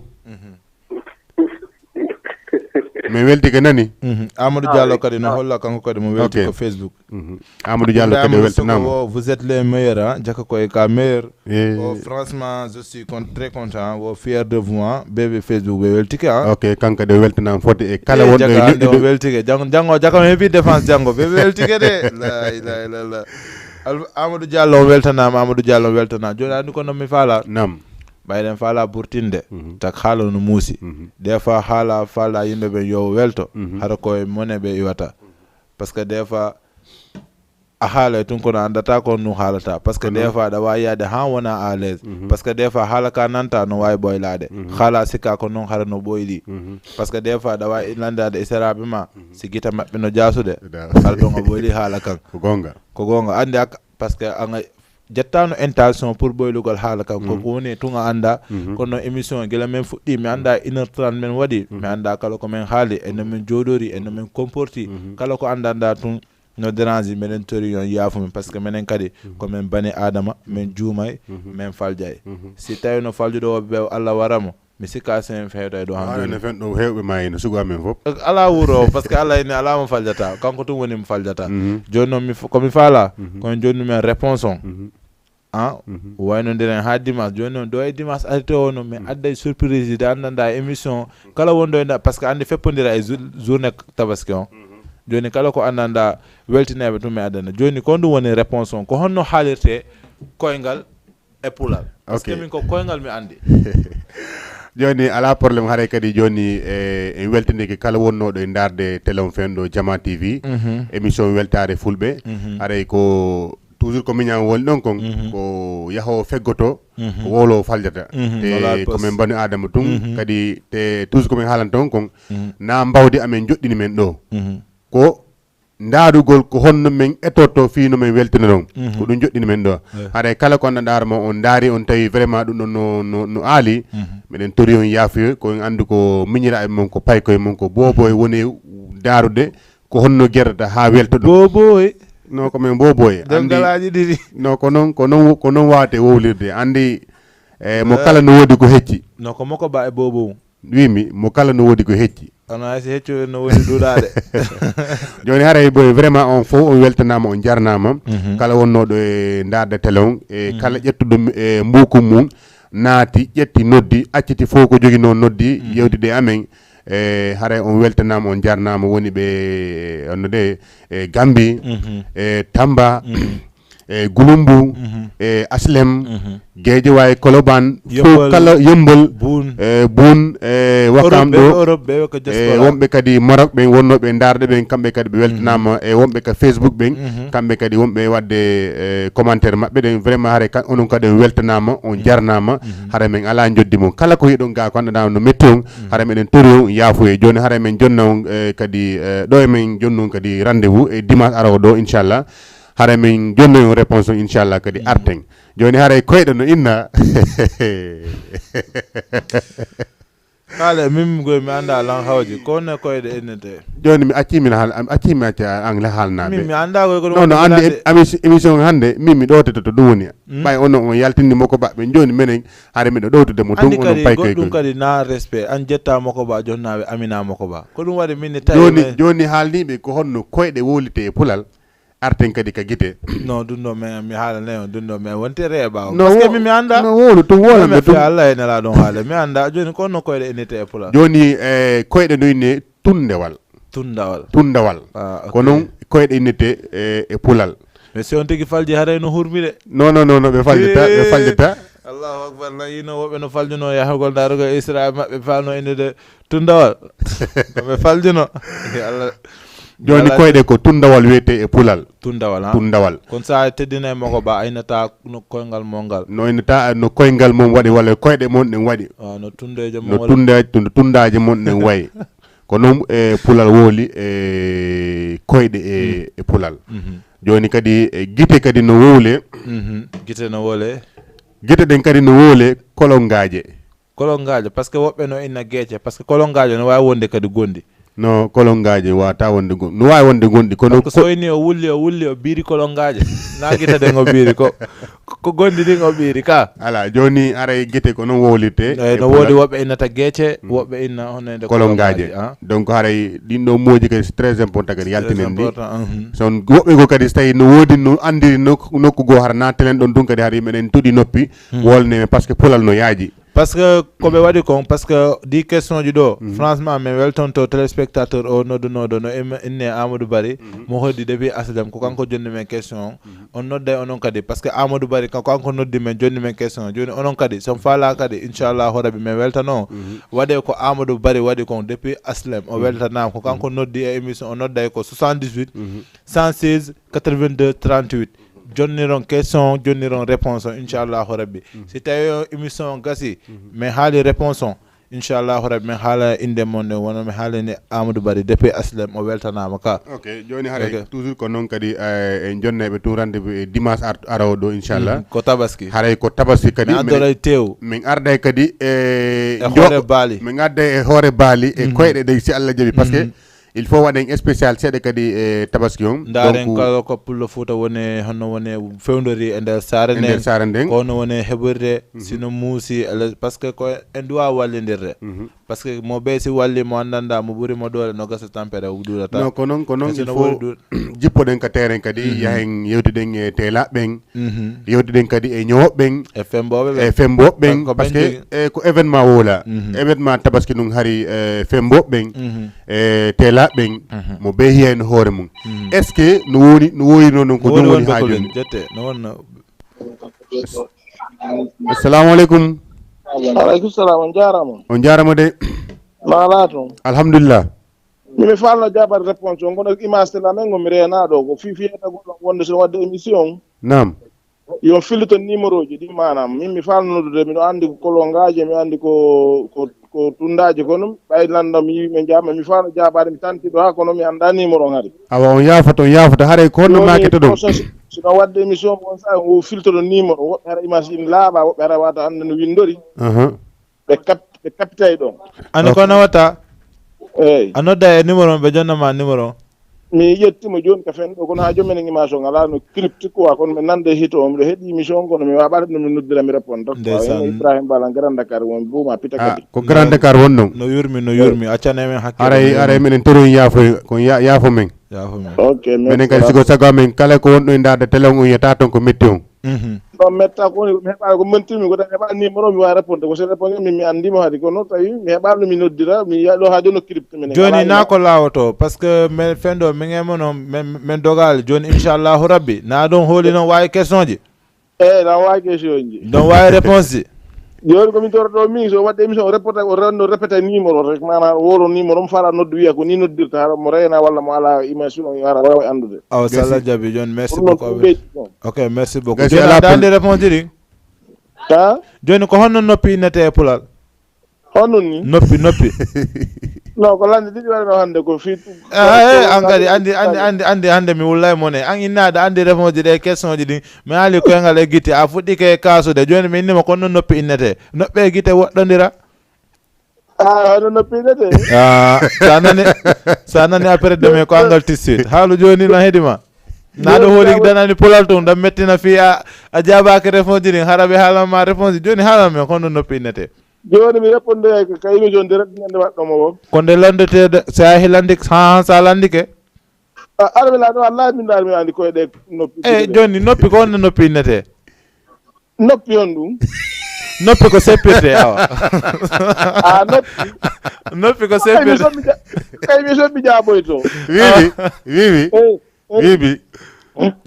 Min weltike nani. Amadou Diallo kadi no holla kanko kadi mo welti ko Facebook. Amadou Diallo kadi weltanama. Vous êtes les meilleurs hein jaka ko e ka meilleur. O franchement je suis con- très content o fier de vous hein bébé Facebook ɓe weltike hein. Ok kanko kadi o weltanama foti e kala wonɗo e ñoƴƴude. Weltike janngo janngo jaka mi heewi défense janngo bébé weltike de la ilaha illallah. Al- amadou diallo o weltanama amadou diallo o weltanama joni andi kono mi faala. Nam. Ɓayɗen faala burtinde. Tak haala no muusi. Des fois haala faala yimɓe ɓen yo welto. Hara koye mone ɓe iwata. Parce que des fois a haalay tun kono anndata ko on ɗum haalata parce que des fois aɗa waawi yaade haa wona à l'aise. Parce que des fois haala ka nanta no waawi ɓoylaade. Haala sikka ko noon hara no ɓoyli. Parce que des fois aɗa waawi lanndaade e seraaɓe ma si gita maɓɓe no jaasude. Hara ɗon a ɓoyli haala kan. Ko goonga. Ko goonga anndi ak parce que anga jettaano intention pour ɓoylugol haala kan koko woni tun a annda. Kono émission gila min fuɗɗi mi annda une heure trente min waɗi mi annda kala ko min haali e no min jooɗori e no min comporti. Kala ko annda nda tun no dérange meɗen tori yon yaafumi parce que menen kadi ko men bani adama men juumay men faljay. Si tawi no faljuɗo o ɓe allah waramo mi sikka sen fewtay ɗo han fen ɗo hewɓe ma ino sugo amen fof. Ala wuro parce que allah ini ala mo faljata kanko tun woni mo faljata. Joni noon mi komi faala kono joni men réponse on. An waynodiren ha dimanche joni noon ɗo e dimanche arito o no mi adday surprise de anndanɗa émission kala wonɗo e par ce que andi feppodira e journée tabaski on. Joni kala ko anndanɗa weltinaɓe tun mi addana joni ko ɗum woni réponse on ko honno haalirte koyngal e pulal? Parce que min ko koyngal mi andi. Joni ala problème haray kadi joni e en weltinike kala wonnoɗo e darde télé on fenɗo jama tv. Émission weltare fulɓe haray ko toujours ko miñan woni ɗon kon ko yahowo feggoto ko wowlowo faljata. Te ko min mbanu adama tun kadi te toujours ko min haalanta on kon na mbawdi amen joɗɗini men ɗo ko ndaarugol ko honno min etorto fii no min weltinoron. Ko ɗum joɗɗini men ɗo. Haray kala ko annda ndaara ma on ndaari on tawi vraiment ɗum ɗon no no no aali. Meɗen tori on yaafuye ko en anndu ko miñiraaɓe mon ko paykoye mon ko booboye woni daarude ko honno gerdata haa welta ɗum. Booboye. No ko men booboye anndi. Doggalaaji ɗiɗi. No ko noon ko noon ko noon waawte wowlirde anndi. E mo kala no woodi ko hecci. No ko moko ba e boobo mum. Wiimi mo kala no woodi ko hecci. Kono hay si heccu no woodi duuɗaade. Jooni haray boy, vraiment on fof on weltanaama, on jarnaama. Kala wonnooɗo e ndaarde télé on, e kala ƴettuɗo e mbuuku mum, naati, ƴetti, noddi, acciti fof ko joginoo, noddi, yewtide e amen. E haray on weltanaama, on jarnaama, woni ɓe, onno de, e Gambi, e Tamba, e Gulumbu, e Aslem, Geejawaay, Koloban, fof kala, Yembol, Buun, e Buun, e Wakam ɗo, e wonɓe kadi Maroc ɓen wonnooɓe e ndaarde ɓen, kamɓe kadi ɓe weltanaama, e wonɓe ka Facebook ɓen, kamɓe kadi wonɓe waɗde e commentaire maɓɓe ɗen. Vraiment haray onon kadi on weltanaama, on jarnaama. Haray men alaa njoddi mon, kala ko yiɗon gaa ko anndanɗaa no metti on, haray meɗen tori on yaafuye. Jooni haray men jonna on e kadi e ɗo e men jonnu on kadi rendez-vous e dimanche arooɗo ɗo, inchallah. Haray min jonnoy on réponse on, inchallah, kadi arten. Jooni haray koyɗe no inna. Haale, min goy mi annda lan hawji, ko ne koyɗe innete? Jooni mi accii min haal, mi accii mi acca an la haalnaaɓe. Min mi annda goy ko ɗum. Non, non, woni andi haalde. Émission hannde, min mi ɗowtete to ɗum woni. Ɓay onon on yaltini mo ko baɓɓe, jooni menen haray miɗo ɗowtude mo tun, onon pay koy. Goɗɗum kadi na respect, an jetta mo ko ba jonnaaɓe Amina mo ko ba. Ko ɗum waɗi min ne tawi. Jooni, jooni haalniiɓe ko honno koyɗe wowlite e pulal. Arten kadi ka gite. Non, ɗum ɗo men, mi haalanay on, ɗum ɗo men wonti reeɓa o. No. Parce que wo-, min mi annda. No wowlu, ɗum wowla min mi fi Allah e nela ɗon haala. Mi annda, jooni ko honno koyɗe innete e pulal? Jooni, e, koyɗe no inne tundewal. Tundawal. Tundawal. Ah, ok. Ko non koyɗe innete e, e pulal. Mais si on tigi falji haray no hurmi de. Non, non, non, non, ɓe faljita, ɓe faljita. Allahu akbar, na yino woɓɓe no faljuno yahugol darugol Isra maɓɓe falno innde de. Tundawal. Ɓe faljuno. Allah. Jooni koyɗe ko tundawal wiyete e pulal. Tundawal, ha? Tundawal. Kono sa teddinay mo ko ba aynata no koyngal mon ngal. No aynata no koyngal mon waɗi walla koyɗe mon ɗen waɗi. Ah, no tundeeje mon. No walla tunde-, no tundaaje mon ɗen wayi. Ko non e pulal wowli e koyɗe e, e pulal. Jooni kadi e gite kadi no wowle. Gite no wowle. Gite ɗen kadi no wowle kolongaaje. Kolongaajo, parce que woɓɓe no inna geece, parce que kolongaajo no waawi wonde kadi gonɗi. No, kolongaajo waawata wonde gon-, no waawi wonde gonɗi, kono. Parce que so inni o wulli, o wulli, o biiri kolongaajo. Na gite ɗen o biiri ko, ko gonɗi ɗin o biiri ka. Ala, jooni haray gite ko non wowlirte. Eyi, e no woodi pulal. Woɓɓe innata geece, woɓɓe inna honno innde kolongaaje, kolongaaje, ah. Donc haray ɗin ɗo mooji kadi c'est très important kadi yaltinen ɗi. C'est très important, mhm. So woɓɓe goo kadi so tawi no woodi no anndiri nok-, nokku goo hara nattelen ɗon tun kadi hari meɗen toɗi noppi, wolne, parce que pulal no yaaji. Parce que ko ɓe waɗi kon, parce que ɗi question ji ɗo, franchement, min weltonto téléspectateur o noddunooɗo no im-, inne Amadou Bari, mo hoddi depuis Aslem, ko kanko jonni men question on. On nodday onon kadi, parce que Amadou Bari, kanko, kanko noddi men, jonni men question. Jooni onon kadi, so on faala kadi, inchallahu rabbi, min weltano on. Waɗe ko Amadou Bari waɗi kon depuis Aslem, o weltanaama, ko kanko noddi e émission, o nodday ko soixante-dix-huit, cent seize, quatre-vingt-deux, trente-huit. Jonniron question, jonniron réponse on, inchallahu rabbi. Si tawi o émission on gasi, min haali réponse on, inchallahu rabbi, min haala innde mon nde, wano mi haalani Amadou Bari, depuis Aslem, o weltanaama ka. Ok, jooni haray toujours ko non kadi, eh, en jonnayɓe tun rendez-vous e dimanche ar-, arowo ɗo, inchallah. Mhm, ko tabaski. Haray ko tabaski kadi. Min addoray teew. Min arday kadi e hoore baali. Min arday e hoore baali e koyɗe ɗe, si Allah jaɓi. Parce que il faut waɗen spécial seeɗa kadi e tabaski on. Ndaaren donc kala ko pullo Fuuta woni, honno woni fewndori e nder saare nden. E nder saare nden. Ko honno woni heɓirde, sino muusi, ele-, parce que ko en duwa wallindirde. Parce que mo ɓeysi walli mo anndanɗa, mo ɓuri mo doole no gasa tampere o duurata. Non, ko non, ko non, il faut jippoɗen ka terrain kadi, yahen yewtiden e teelaɓe ɓen. Yewtiden kadi e ñoowoɓe ɓen. E fembooɓe ɓen. E fembooɓe ɓen, parce que, e, ko événement wowla. Événement tabaski ɗum hari, e, fembooɓe ɓen, e, teelaɓe ɓen, mo bee hiya heen hoore mum. Est-ce que no woni, no woyirno noon ko ɗum woni haaju? Jette, no wonno. Assalamu aleykum. Aleykum salam, on jaaraama. On jaaraama de. Maalaa toon. Alhamdulillah. Min mi faalno jaabaade réponse o, ngono image télé amen, ngo mi reenaaɗo, ko fii fiyata goɗɗo wonde so waɗde émission. Naam. Yo fillito numéro ji ɗi, maanaam, min mi faalno noddude, miɗo anndi ko kolongaaji, mi anndi ko, ko, ko tundaaji, kono ɓay lanndam mi yiwi men jaama, mi faalno jaabaade, mi tanti ɗo haa kono mi annda numéro on hari. Awa, on yaafata, on yaafata, haray ko honno maakete ɗon? Jooni, so, so, sino waɗde émission, on saa, o filtoto numéro, woɓɓe hara image ɗin laaɓa, woɓɓe hara wata annda no winndori. Aha. Ɓe kap-, ɓe kapitay ɗon. Ani ko nawata? Eey. A nodda e numéro on, ɓe jonna ma numéro on. Mi ƴetti mo jooni ka fen ɗo, kono haa jooni menen image on alaa no crypte quoi, kono mi nande hito on, miɗo heɗi émission on, kono mi waaɓaade no mi noddira, mi répondre quoi. Ndeysaan. Ene Ibrahim Bala, Grand Dakar, won Buuma, Pita Kadi. Ko Grand Dakar won ɗon. No yurmi, no yurmi. Accane men hakkille. Aray, aray, minen toroyi yaafo, ko ya-, yaafo men. Yaafo men. Ok, Menen kadi siko sago amen, kala ko won ɗo e ndaarde télé on, on yiyata ton ko metti on. Mhm. Ɗon metta ko woni, mi heɓaali ko mentirmi ko, tan heɓaali numéro, mi waawi répondre. Ko so répondre min, mi anndimo hadi, kono tawi mi heɓaali no mi noddira, mi yiya ɗo haa jooni no crypte minen. Jooni alaa na ko laawoto, parce que men fendo, min e mon on, men, men dogaali. Jooni, inchallahu rabbi, na ɗon hooli noon waawi question ji. Eyi, na waawi question ji. Ɗon waawi réponse ji. Jooni ko min toroto min, so waɗde émission, o répéta, o renno répéta numéro rek, maanaam woro numéro, mo faala noddu wiya ko ni noddirta, hara mo reyna walla mo alaa image, on hara waawi anndude. Awa, so Allah jaɓi, jooni, merci Pour non beaucoup. ɗum ɓeydi ɗon. Ok, merci beaucoup. Gasi Jooni, alaa aɗa pro- anndi réponse ji ɗi? Ka? Jooni, ko honno noppi innete e Pulaar? Honno ni? Noppi, noppi. Non, ko lannde ɗiɗi waɗano hannde ko fii. Ah, eh, an kadi, anndi, anndi, anndi, anndi, hannde mi wullay mone. An inna aɗa anndi réponse ji ɗe question ji ɗin. Mi haali koyngal e gite, a fuɗɗike e kaasude. Jooni mi inni ma ko honno noppi innete. Noppi e gite woɗɗondira. Ah, hono noppi innete. Ah, sa nani, sa nani après demain ko angal tout de suite. Haalu jooni na heɗi ma. Na ɗo hooli danani Pulaar tun, ɗan mettina fii a, a jaabaaki réponse ji ɗin, hara ɓe haalan ma réponse ji. Jooni haalan men ko honno noppi innete. Jooni mi répondre ka, ka émission direct ñande waɗɗo mo o. Ko nde lanndetee, so a yahi lanndike, haa, so a lanndike. Ah, ara mi laaɗo, wallahi min ndaar mi anndi koye ɗe noppi. Eyi, jooni noppi ko honno noppi innete? Noppi on ɗum? Noppi ko seppirte, awa. Ah, noppi. Noppi ko Kay mi seppirte. sommi ja-, kay mi sommi jaaboyto. Wiimi, wiimi, Eh, eh. wiimi.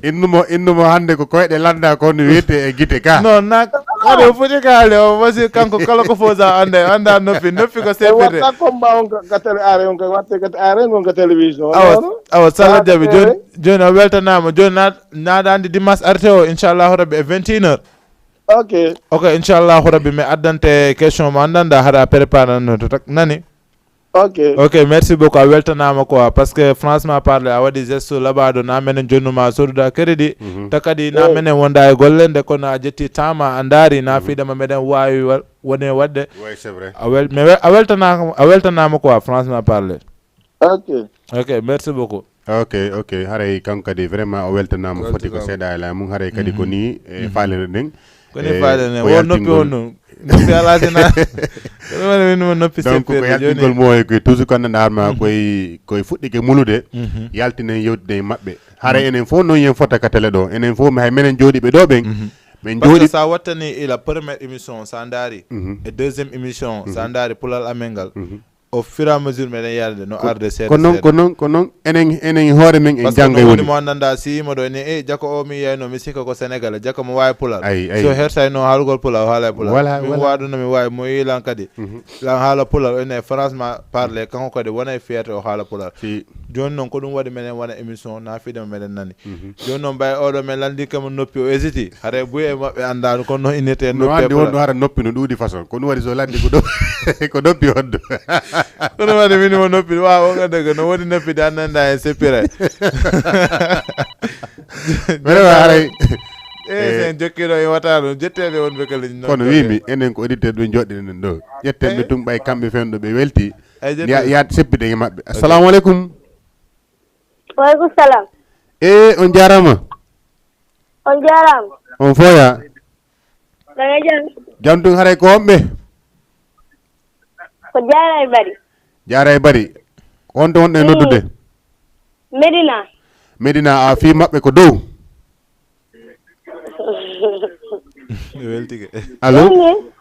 Innumo, innumo hannde ko koyɗe lannda ko no wiyete e gite ka. Non, na, aɗa foti kaale o, wasi kanko kala ko fosa annda, annda noppi, noppi ko E seppirte. watta combat on ka, ka télé are on ka, watte ka are on ka télévision. Awa, Non? awa, so Allah Ah, jaɓi, eh. jooni, jooni a weltanaama, jooni na, na aɗa anndi dimanche artee o, inchallahu rabbi, e vingt et une heures. Ok. Ok, inchallahu rabbi, mi addante question mo anndanɗa, hara a préparano to tak, nani? Ok. Ok, merci beaucoup, a weltanaama quoi, parce que franchement parler, a waɗi geste laɓaaɗo, na menen jonnuma soduda crédit, ta kadi na Eh. menen wonda e golle nde, kono a ƴetti temps ma, a ndaari, na fiɗama meɗen waawi wa-, wone waɗde. Oui, c'est vrai. A wel-, mais wel-, a weltanaama, a weltanaama quoi, franchement parler. Ok. Ok, merci beaucoup. Ok, ok. Haray kanko kadi vraiment o weltanaama, foti ko seeɗa e laamu. Haray kadi ko ni e faalere ɗen. Ko ni Eh, faalere ɗen. ko Wo noppi yaltingol. On ɗum. Noppi alaa sina. Ko ɗum woni min mo noppi. Donc ko seppirde jooni. Yaltingol mo e koye toujours ko anndanɗa harma koye, koye fuɗɗike mulude. Mhm. Yaltinen yewtiden e maɓɓe. Haray enen fof noon yen fota ka télé ɗo. Enen fof hay menen jooɗiiɓe ɗo ɓen. Mhm. Min parce que jooɗi sa wattani ila première émission sa ndaari. Mhm. E deuxième émission sa ndaari Pulal Amen ngal. Mhm. Au fur et à mesure meɗen yaade no arde seeɗa. Ko noon, seeɗa. Ko noon, ko noon enen, enen e hoore men en jannga e woni. Parce que no woni mo anndanɗa si imo ɗo ni, e Jako o mi yiyayno, mi sikka ko Sénégalais, Jako mo waawi Pulal. Ay, ay. So hertayno haalugol Pulal, o haalay Pulal. Wala, min wala. Waɗuno mi waawi, mo yiilan kadi. Mhm. Lan haala Pulal, ene franchement parler, kanko kadi wona e fierté o haala Pulal. Si. Jooni noon ko ɗum waɗi menen wona émission, na fiɗe mo meɗen nani. Mhm. Jooni noon, ɓay oɗo men lanndike mo noppi, o hésiti. Haray buy e maɓɓe anndaano, kono noon innete. No noppi anndi e wonno hara noppi no ɗuuɗi façon. Ko ɗum waɗi so lanndi ko ɗo-, ko noppi honɗo. Kono waɗi min mo noppi, waaw, on annda ko no woni noppi de annda en seppiray. Vraiment haray. Eh, eh, sen jokkiɗo e wata ɗum, jetteɓe wonɓe kala noon. Kono wimi, enen ko auditeur ɓe joɗɗinen ɗo. Ƴetten ɓe tun ɓay kamɓe fen ɗo ɓe welti. Ay, jetteɓe. Ya, ya seppide e maɓɓe. Ok. Assalamu alaikum. Wa alaikum salam. Eh, on jaaraama. On jaaraama. On fooya. Mbaɗa jam? Jam tun, haray ko homɓe? Ko Jaaray Bari. Jaaray Bari. Ko honto wonɗen noddude? Medina. Medina, a fii maɓɓe ko dow? Weltike. Allo?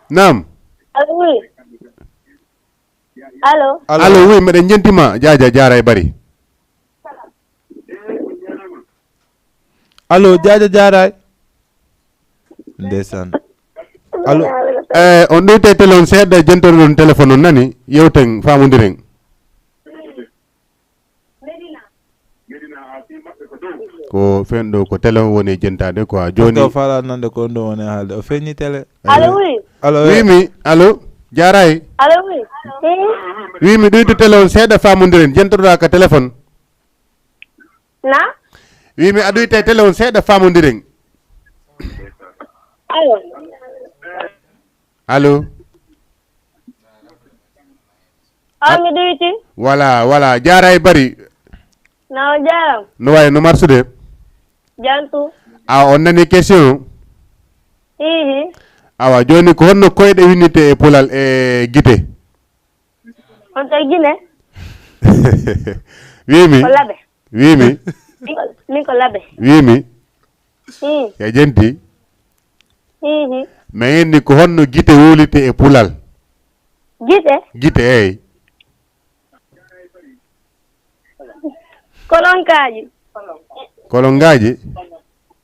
Naam. Allo, oui. Allo? Allo, oui, mbeɗen jenti ma, Jaaja Jaaray Bari. Allo, Jaaja Jaaray. Ndeysaan. Allo? Eh, on ɗoyte télé on seeɗa, jentoro ɗon téléphone on nani, yewten, faamondiren. Ko fen ɗo ko télé on woni e jentaade quoi. Jooni. Ko faala nande ko on ɗo woni e haalde. O feeñi télé. Allo, oui. Allo, oui. Wimi, allo, Jaaray. Allo, oui. Wimi, ɗoytu télé on seeɗa, faamondiren, jentoroɗa ka téléphone. Na? Wimi, a ɗoyta e télé on seeɗa, faamondiren. Allo? Allo? Allo, mi ɗoyti. Voilà, voilà, Jaaray Bari. Nawa jaram. No wayi no marsude? Jantu. Awa, on nani question o? Ihi. Awa, joni ko honno koyɗe winnite e pulal e gite? On to Gine? Wimi. Ko labe. Wimi. Min ko, min ko labe. Wimi. Hmm. Ya jenti. Mhm. Mi inni ko honno gite wulite e pulal? Gite? Gite, eyi. Kolonkaaji. Kolonkaaji?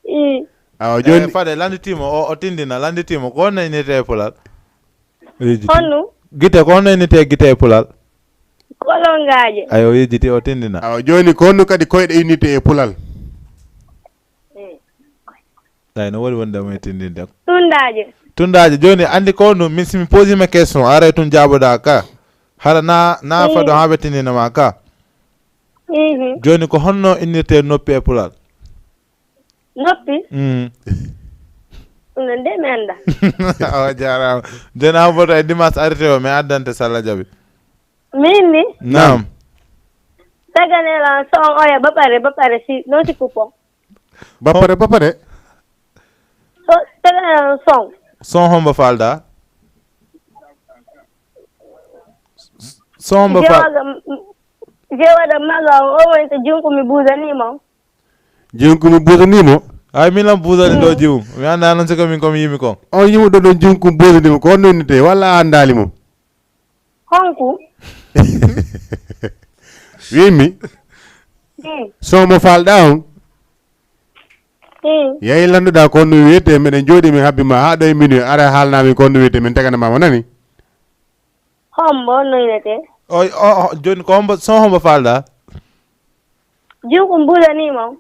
Ii. Awa, joni. Eh, fade, landitimo, o, o tindina, landitimo, ko honno innete e pulal? Honno? Gite, ko honno innete gite e pulal? Kolonkaaji. Ayo, yejjiti, o tindina. Awa, joni ko honno kadi koyɗe innete e pulal? Ay, no woni wonde mo e tindinde. Tundaaje. Tundaaje. Joni, andi ko ɗum, min si mi posi ma question, aray tun jaaboɗaa ka. Hara na, na Mm. Fado haa ɓe tindina ma ka. Mhm. Joni, ko honno innirte noppi e pulal? Noppi? Mm. Ɗum ɗon de mi annda. Awa jaaraama. Joni, haa mboto e dimanche arete o, mi addante Salla Jabi. Min ni? Naam. Tagane la son oya bapare, bapare si, non si coupon. Bapare, bapare. So, tagane la son. Son hombo falda? Son hombo fal- Jewaga, m-, m-, jewaga maga o woni to junko mi buzani mo. Junko mi buzani mo? Ay, min lam buzani ɗo Mm. jiwu. Mi annda non si ko min ko mi yimi ko. On yimu ɗo ɗon junko buzani mo, ko on noni te, walla a anndali mo? Honku? Wimi. Mm. So mo falɗa on. Mm. Yayi landuɗa ko no wiyete, meɗen jooɗi min habbi ma haa ɗo e minuit, ara haalnami ko no wiyete, min tagana ma mo nani. Hombo no wiyete? O, o, o, joni ko hombo, so hombo falɗa? Junko mbuzani mo.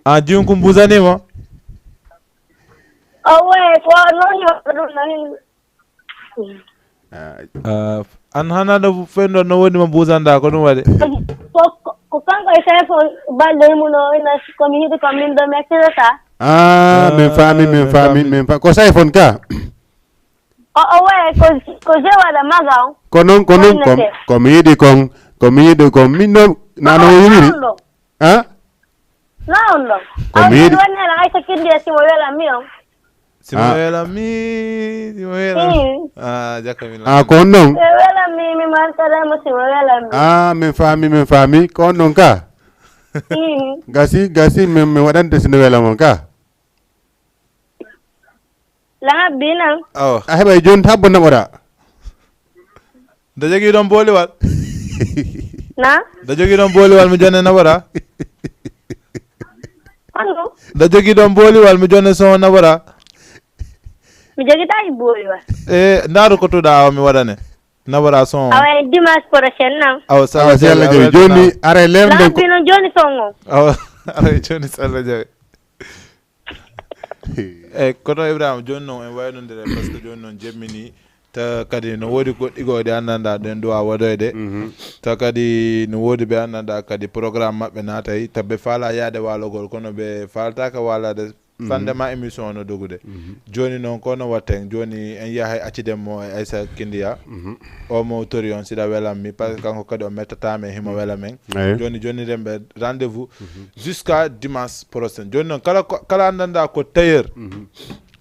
A, junko mbuzani mo? O, we, ko no wiyete ɗum nani? Ah, an hana ɗo fenɗo no woni mo buzanda ko ɗum waɗi. Ko, ko, ko kanko e téléphone balɗe mum o ina ko mi yiɗi ko min ɗo mi accirata. Ah, min faami, min faami, min faami. Ko téléphone ka? O, o waye ko, ko je waɗa maga on. Ko non, ko non, ko, ko mi yiɗi kon, ko mi yiɗi kon. Min ɗo, nano o yimiri. Ha? Na on ɗon. Ko mi yiɗi. Wani ala ay ko kindi si mo wela mi on. Si mo wela mi, si mo wela mi. Mm. Ah, jakka mi. Ah, ko on ɗon. Si wela mi, mi martara mo si mo wela mi. Ah, min faami, min faami. Ko on ɗon ka? Mm. Gasi, gasi, min, min waɗante si no wela mon ka. Lahabbi nan. Awa. A heɓay joni habbo naɓoɗa. Da jogii ɗon booliwal. Na? Da jogii ɗon booliwal mi jonne naɓoɗa. Honno? Da jogii ɗon booliwal mi jonne so naɓoɗa. Mi jogitaaki booliwal. E, ndaaru ko tuɗa awa mi waɗane. Naɓoɗa son o. Awa e dimanche prochain nan. Awa, Awa, si Allah jaɓi, joni, aray leer nden ko. Lahabbi non joni son o. Awa, aray joni si Allah jaɓi. Eyyi, kono Ibrahima, joni noon en waynodire, par ce que joni noon jemmini, ta kadi no woodi goɗɗi goo ɗi anndanɗaa ɗen duwa waɗoyde. Mhm. Ta kadi no woodi ɓe anndanɗaa kadi programme maɓɓe naatay, ta ɓe faala yaade waalogol, kono ɓe faaltaaka waalaade. Mhm. Fande ma émission o no dogude. Mhm. Joni noon, ko no watten? Joni en yahay acciden mo e Aissa Kindiya. Mhm. O mo tori on siɗa welan mi, par ce que kanko kadi o mettata men, himo wela men. Eyi. Joni, joni ren ɓe rendez-vous jusqu'à dimanche prochain. Joni noon, kala ko, kala anndanɗaa ko tailleur,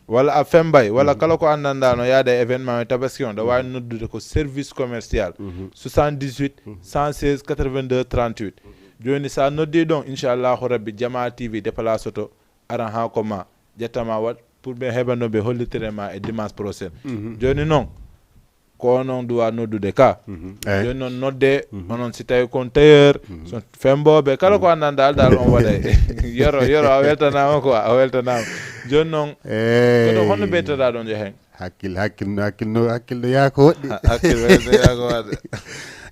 walla a fembay, walla kala ko anndanɗaa no yaada e événement e tabaski on, ɗo waawi noddude ko service commercial, soixante-dix-huit, cent seize, quatre-vingt-deux, trente-huit. Joni, so a noddi ɗon, inchallahu rabbi, Jamaa T V déplacé to, aran haa ko ma, ƴetta ma waɗ, pour ɓe heɓa no ɓe hollitire ma e dimanche prochain. Mhm. Joni noon, ko onon duwa noddude ka. Mhm. Eyi. Joni noon nodde, onon si tawi kon tailleur, so fembooɓe, kala ko anndanɗaa dal on waɗay. Yoro, yoro, a weltanaama quoi, a weltanaama. Joni noon, eyi, kono honno ɓeytoɗaa ɗon e heen? Hakkil, hakkil, hakkil no, hakkil no yaa ko woɗɗi. Ha-, hakkil no yaa ko woɗɗi.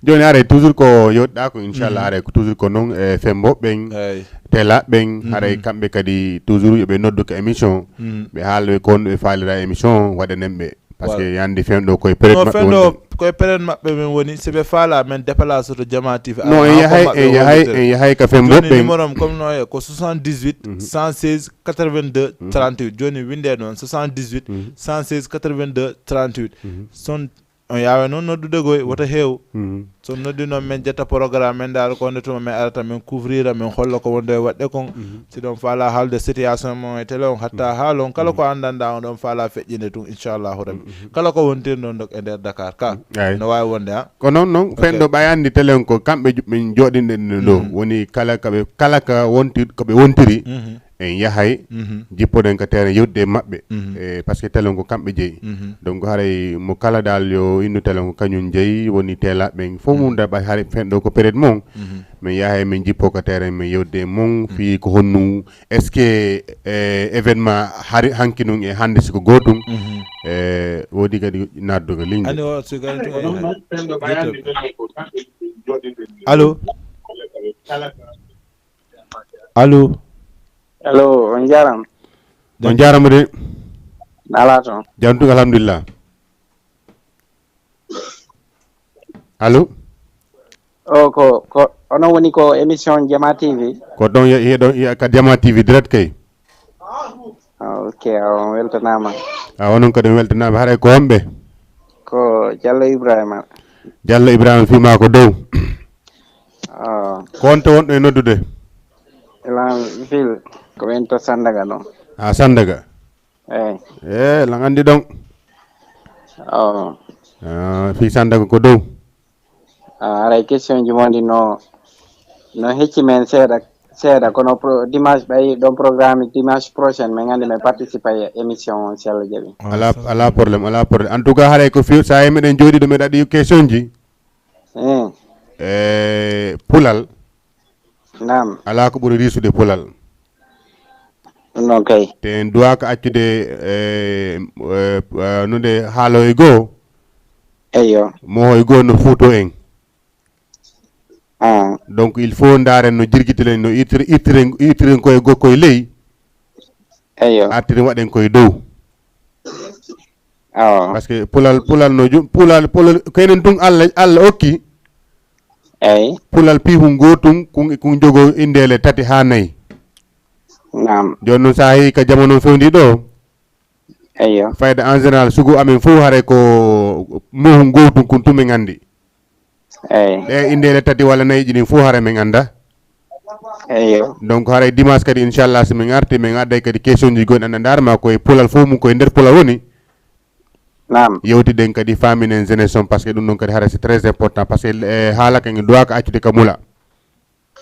Joni aray toujours ko yoɗɗa ko, inchallah, aray ko toujours ko noon, e fembooɓe ɓen, eyi, tela ɓen, haray kamɓe kadi toujours yo ɓe noddu ka émission, ɓe haala ɓe ko honno ɓe faalira émission o, waɗanen ɓe. Parce que yandi fenɗo koye période maɓɓe wonde. Fenɗo koye période maɓɓe men woni, si ɓe faala men déplacé to Jamaa T V. Non, en yahay, en yahay, en yahay ka fembooɓe ɓen. Joni numéro am comme no e ko soixante-dix-huit, cent seize, quatre-vingt-deux, trente-huit. Joni winde noon soixante-dix-huit, cent seize, quatre-vingt-deux, trente-huit. Son On yaawe noon noddude goy, wota heew. Mhm. So noddi noon, men ƴetta programme, men ndaara ko nde tuma, men arata, men couvrira, men holla ko wonde e waɗde kon. Mhm. Si ɗon faala haalde situation mon e télé on, hatta haala on, kala ko anndanɗaa on ɗon faala feƴƴinde tun, inchallahu rabbi. Mhm. Kala ko wontiri noon ɗon e nder Dakar ka, Ay. no waawi wonde, ha? Ko noon, noon, Ok. fen ɗo ɓay anndi télé on ko kamɓe ju-, min jooɗinɗen ɗo. Mhm. Woni kala ka ɓe, kala ka wonti-, ko ɓe wontiri, Mhm. en yahay, Mhm. jippoɗen ka terrain, yewtude e maɓɓe. Mhm. E, parce que télé on ko kamɓe jeyi. Mhm. Donc, haray mo kala dal yo innu télé on ko kañum jeyi, woni teelaɓe ɓen. Fof mum Mhm. da ɓay haray fen ɗo ko période mon. Mhm. Min yahay, min jippo ka terrain, min yewtude e mum, Mhm. fii ko honnu, est-ce que, eh, événement hari, hanki nun e hannde si ko gootum? Mhm. Eh, woodi kadi naatduga ligne. Ani o, si gani tun o yahay. Allo? Allo? Allo, on njaaraama. On njaaraama de. Alaa toon. Jam tun, alhamdulillah. Allo? O ko, ko, onon woni ko émission Jama T V? Ko ɗon ye-, ye-, ɗon ye-, ka Jama T V direct kay. Ah, ok, awa, on weltanaama. A, onon kadi on weltanaama. Haray ko homɓe? Ko Diallo Ibrahima. Diallo Ibrahima fii maa ko dow. Ah. Ko on to wonɗo e noddude? Lan Ville, ko ɓen to Sandaga ɗon. A, Sandaga? Eyi. E, lan anndi ɗon. Oh. Ah, fii Sandaga ko dow. Ah, haray question ji mon ɗi no, no hecci men seeɗa, seeɗa, kono pro-, dimanche ɓay ɗon programme dimanche prochaine, min anndi men participe e émission on, si Allah jaɓi. Ala, ala problème, ala problème. En tout cas, haray ko fii, sa yi meɗen jooɗi ɗo, meɗa ɗi question ji. Hmm. E, Pulal. Naam. Alaa ko ɓuri riisude Pulal. Ɗum noon kay. Te en duwaaka accude, eh, eh, eh, no nde haaloy goo. Eyyo. Mohoy goo no fuuto en. Ah. Donc, il faut ndaaren no jirgitiren, no ittire-, ittiren, ittiren koye goo koye ley. Eyyo. Artiren waɗen koye dow. Awa. Parce que Pulal, Pulal no ju-, Pulal, Pulal, ko enen tun Allah, Allah okki. Eyi. Pulal piihun gootun, kun, kun jogoo indeele tati haa nayi. Naam. Jooni noon, so a yehii ka jamanu fewndi ɗo, Eyyo. fayda en général, sugu amen fof haray ko mohun gootun kun tun min anndi. Eyi. Ɗe indeele tati walla nayi ɗin fof haray min annda. Eyyo. Donc, haray dimanche kadi, inchallah, so min arti, min adday kadi question ji gonɗi annda ndaar ma koye Pulal fof mum koye nder Pulal woni. Naam. Yewtiden kadi, faaminen jeunesse on, parce que ɗum ɗon kadi haray c'est très important, parce que, eh, haala kan duwaaka accude ka mula.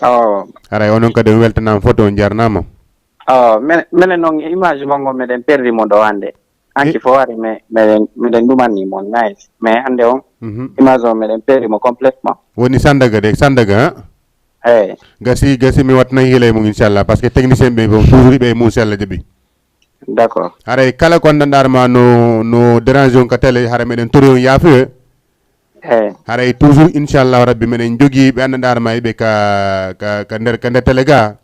Awa. Haray onon kadi on weltanaama fof, on njarnaama. Awa, men-, minen noon image mon ngon meɗen perdi mo ɗo hannde. Hanki Eh. fof ari me-, meɗen, meɗen ɗumanni mon nice. Mais hannde on, Mhm. image on meɗen perdi mo complètement. Woni Sandaga de, Sandaga, ha? Eyi. Gasi, gasi mi wattana hiila e mum inchallah, parce que technicien ɓe bon toujours ɓe e mum si Allah jaɓi. D'accord. Haray kala ko anndanɗaa ma no, no dérange on ka télé, haray meɗen tori on yaafuye. Eyi. Haray toujours inchallah rabbi meɗen jogii ɓe anndanɗaa ma e ɓe ka, ka, ka nder, ka nder télé ga.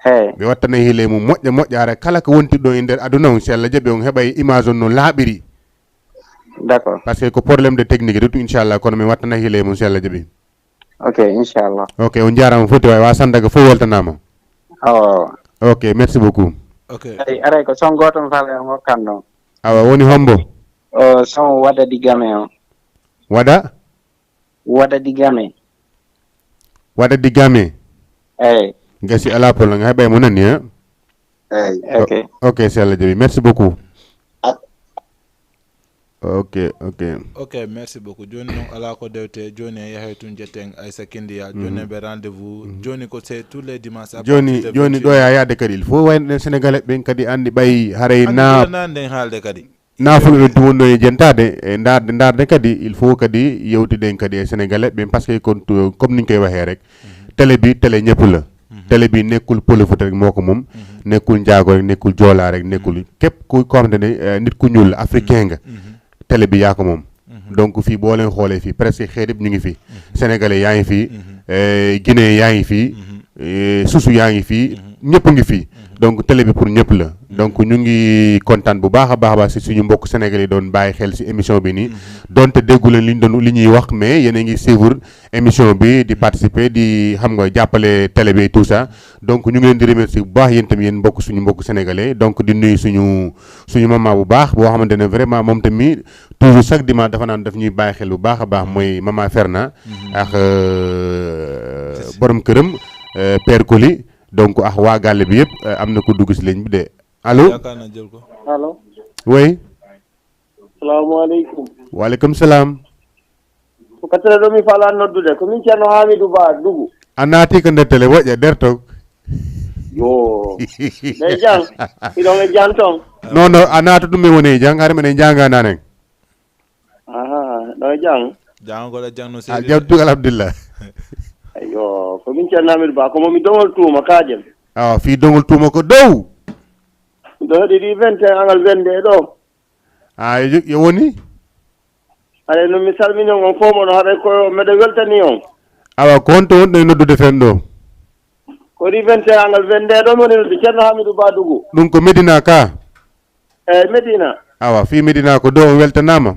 Eyi. Ɓe wattana hiila e mum moƴƴa, moƴƴa, haray kala ko wonti ɗo e nder aduna on, si Allah jaɓi on heɓay image on no laaɓiri. D'accord. Parce que ko problème de technique de tout, inchallah, kono mi wattana hiila e mum, si Allah jaɓi. Ok, inchallah. Ok, on njaaraama foti waay, wa Sandaga fof weltanaama. Awa, awa. Ok, merci beaucoup. Ok. Eyi, aray ko son gooto mi faala on hokkan ɗon. Awa, woni hombo? O son Wada Digame on. Wada? Wada Digame. Wada Digame. Eyi. Gasi alaa problème, hay ɓay mo nani, ha? Eyi. Ok. O-, ok, si Allah jaɓi. Merci beaucoup. A- Ok, ok. Ok, merci beaucoup. Jooni noon alaa ko dewte. Jooni en yahay tun jetten Aissa Kindiya. Jooni Mhm. en ɓe rendez-vous. Mhm. Jooni ko c'est tous les dimanches à Jooni, partir de jooni vingt et une ɗo ya yaade kadi, il faut wayno ɗen Sénégalais ɓen kadi anndi ɓay haray Anndi na ɗo naan ɗen haalde kadi. Naafo ɓe tun wonno e jentaade, e ndaarde, ndaarde kadi, il faut kadi yewtiden kadi e Sénégalais ɓen, parce que kon to, comme niñ koy waxee rek, Mhm. télé bi, télé ñëpp la. Mhm. Télé bi nekkul Pël Fuuta rek moo ko moom, Mhm. nekkul Njaago rek, nekkul Joolaa rek, nekkul Mhm. képp ku, koo xamante ne, eh, nit ku ñuul la, africain nga, Mhm. télé bi yaa ko moom. Mhm. Donc fii boo leen xoolee fii, presque xeet yëpp ñu ngi fi. Mhm. Sénégalais yaa ngi fi, Mhm. eh, Guinéen yaa ngi fi, Mhm. eh, Susu yaa ngi fi, Mhm. ñëpp ngi fi. Mhm. Donc télé bi pour ñëpp la. Donc ñu ngi kontaan bu baax a baax a baax si suñu mbokk sénégalais yi doon bàyyi xel si émission bi nii. Donte déggu leen li ñu doon, li ñuy wax, mais yéen a ngi suivre émission bi, di participer, di, xam nga, jàppale télé bi et tout ça. Donc ñu ngi leen di remercier bu baax, yéen tamit, yéen mbokk, suñu mbokk sénégalais. Donc di nuyu suñu suñu maman bu baax boo xamante ne vraiment moom tamit toujours chaque dimanche dafa naan daf ñuy bàyyi xel bu baax a baax, mooy maman Ferna ak euh, borom këram, euh, Père Koli. Donc ak waa gàlle bi yëpp, euh, am na ku dugg si ligne bi de. Allo? Yaakaar naa jël ko. Allo, Oui. Salaamaaleykum. Waaleykum salaam. Ko kattere ɗo mi fala noddude, ko min Ceerno Hamidou Ba Dugu. A naati ko nder télé, woƴƴa nder to. Yo. Ɓe jang. Iɗon e jang ton. Non non, a naata ɗum, min woni e jang, hari minen jangananen. Aha, ɗo e jang. Jangol e jang no A seydi. Jabdu, alhamdulillah. Yo, ko min Ceerno Hamidou Ba, ko mo mi dongol tuuma kajem. Awa, fii dongol tuuma ko dow. Ɗo heɗi ɗi vingt et un angal vingt-deux ɗo. A yo yo woni. Haɗa no mi salmini on, on fof moɗon, haɗa ko meɗa weltani on. Awa, ko honto wonɗo e noddude fen ɗo? Ko ɗi vingt et un angal vingt-deux ɗo mi woni noddude, Ceerno Hamidou Ba Dugu. Ɗum ko Medina ka? Eyi, Medina. Awa, fii Medina ko dow, on weltanaama.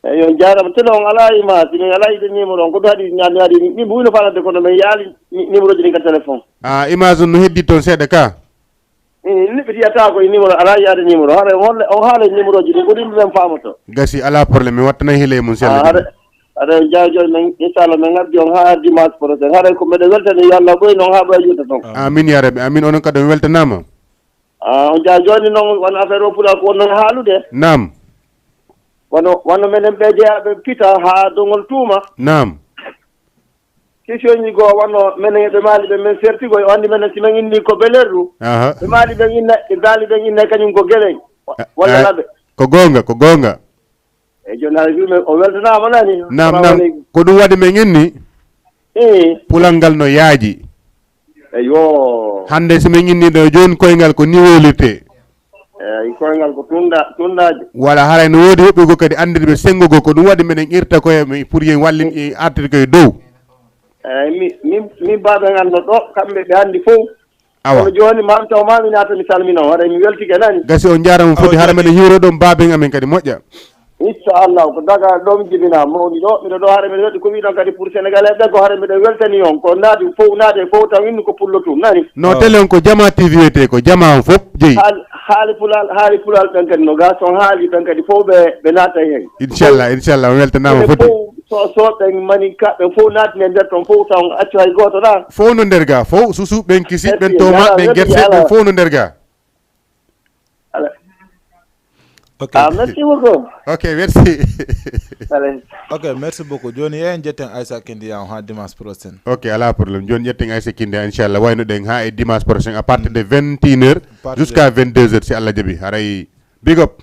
Eyi, on jaarama. Tele on alaa image, min alaa yiɗde numéro on. Ko ɗum haɗi ñaami haɗi min mbuyno fanande kono min yaali ni- numéro ji ɗin ka téléphone. A image on no heddi toon seeɗa ka? Min niɓɓitiyata ko e numéro, alaa yaade numéro. Haɗa on holle, on haala e numéro ji ɗin, ko ɗin men faamoto. Gasi, alaa problème, mi wattanay hila e mum si Ah, Allah haɗa jaɓi. Haɗa on jaajo men, inchallah, min ngaddi on haa dimanche prochain. Haɗa ko meɗen weltani, yo Allah ɓoy noon haa ɓoya juuta toon. Amin ya rabbi, amin, onon kadi on weltanaama. Ah, on jaa jooni noon won affaire o pulaar ko wonnoon haalude. Naam. Wano wano menen ɓe jeyaaɓe pita haa dongol tuuma. Naam. Question ji goo wano menen ɓe maali ɓe men sertigo o anndi menen si men inni ko belerru. Aha. Ɓe maali ɓen inna ɓe maali ɓen inna kañum ko geleñ. Walla Eh, laɓe. Ko goonga, ko goonga. Eyi jooni hay juu men o weltanaama nani. Naam, naam. Ko ɗum waɗi men inni. Eyi. Pulal ngal no yaaji. Eyo. Hannde si men inni ɗo jooni koyngal ko ni wowlirtee. Eyi koyngal ko tunda tundaaji. Wala haray no woodi woɓɓe goo kadi anndirɓe senngo goo, ko ɗum waɗi meɗen irta koye men pour yen wallin e artirde koye dow. Eyi mi mi mi baaɓe nganndo ɗo kamɓe ɓe anndi fof. Awa. Kono jooni mam taw ma mi naata mi salmina on haray mi weltike nani. Gasi on jaarama foti hara meɗen hiwro ɗon baaben amen kadi moƴƴa. Inchallah ko daga ɗo mi jibina mawni ɗo miɗo ɗo hara miɗo waɗi ko wiɗon kadi pour sénégalais ɓe ko hara miɗo weltani on ko naati fof naati e fof taw innu ko pullo tum nani. No télé on ko jama tv wiyete ko jama on fof jeyi. Haali haali pulal haali pulal ɓen kadi no gas on haali ɓen kadi fof ɓe ɓe naata heen. Inchallah inchallah on weltanama foti. Fof so so ɓen maninka ɓen fof naatine nder ton fof taw accu hay gooto ɗa. Fof no nder ga fof susu ɓen kisi ɓen toma ɓen gerse ɓen fof no nder ga. Ok. Ah, merci beaucoup. Ok, merci. Allez. Ok, merci beaucoup. Jooni en jetten Aïssa Kindi en ha dimanche prochain. Ok, ala problème. Jooni jetten Aïssa Kindi inchallah wayno ɗen ha e dimanche prochain à partir de vingt et une heures Partir de jusqu'à vingt-deux heures si Allah jaɓi. Haray big up.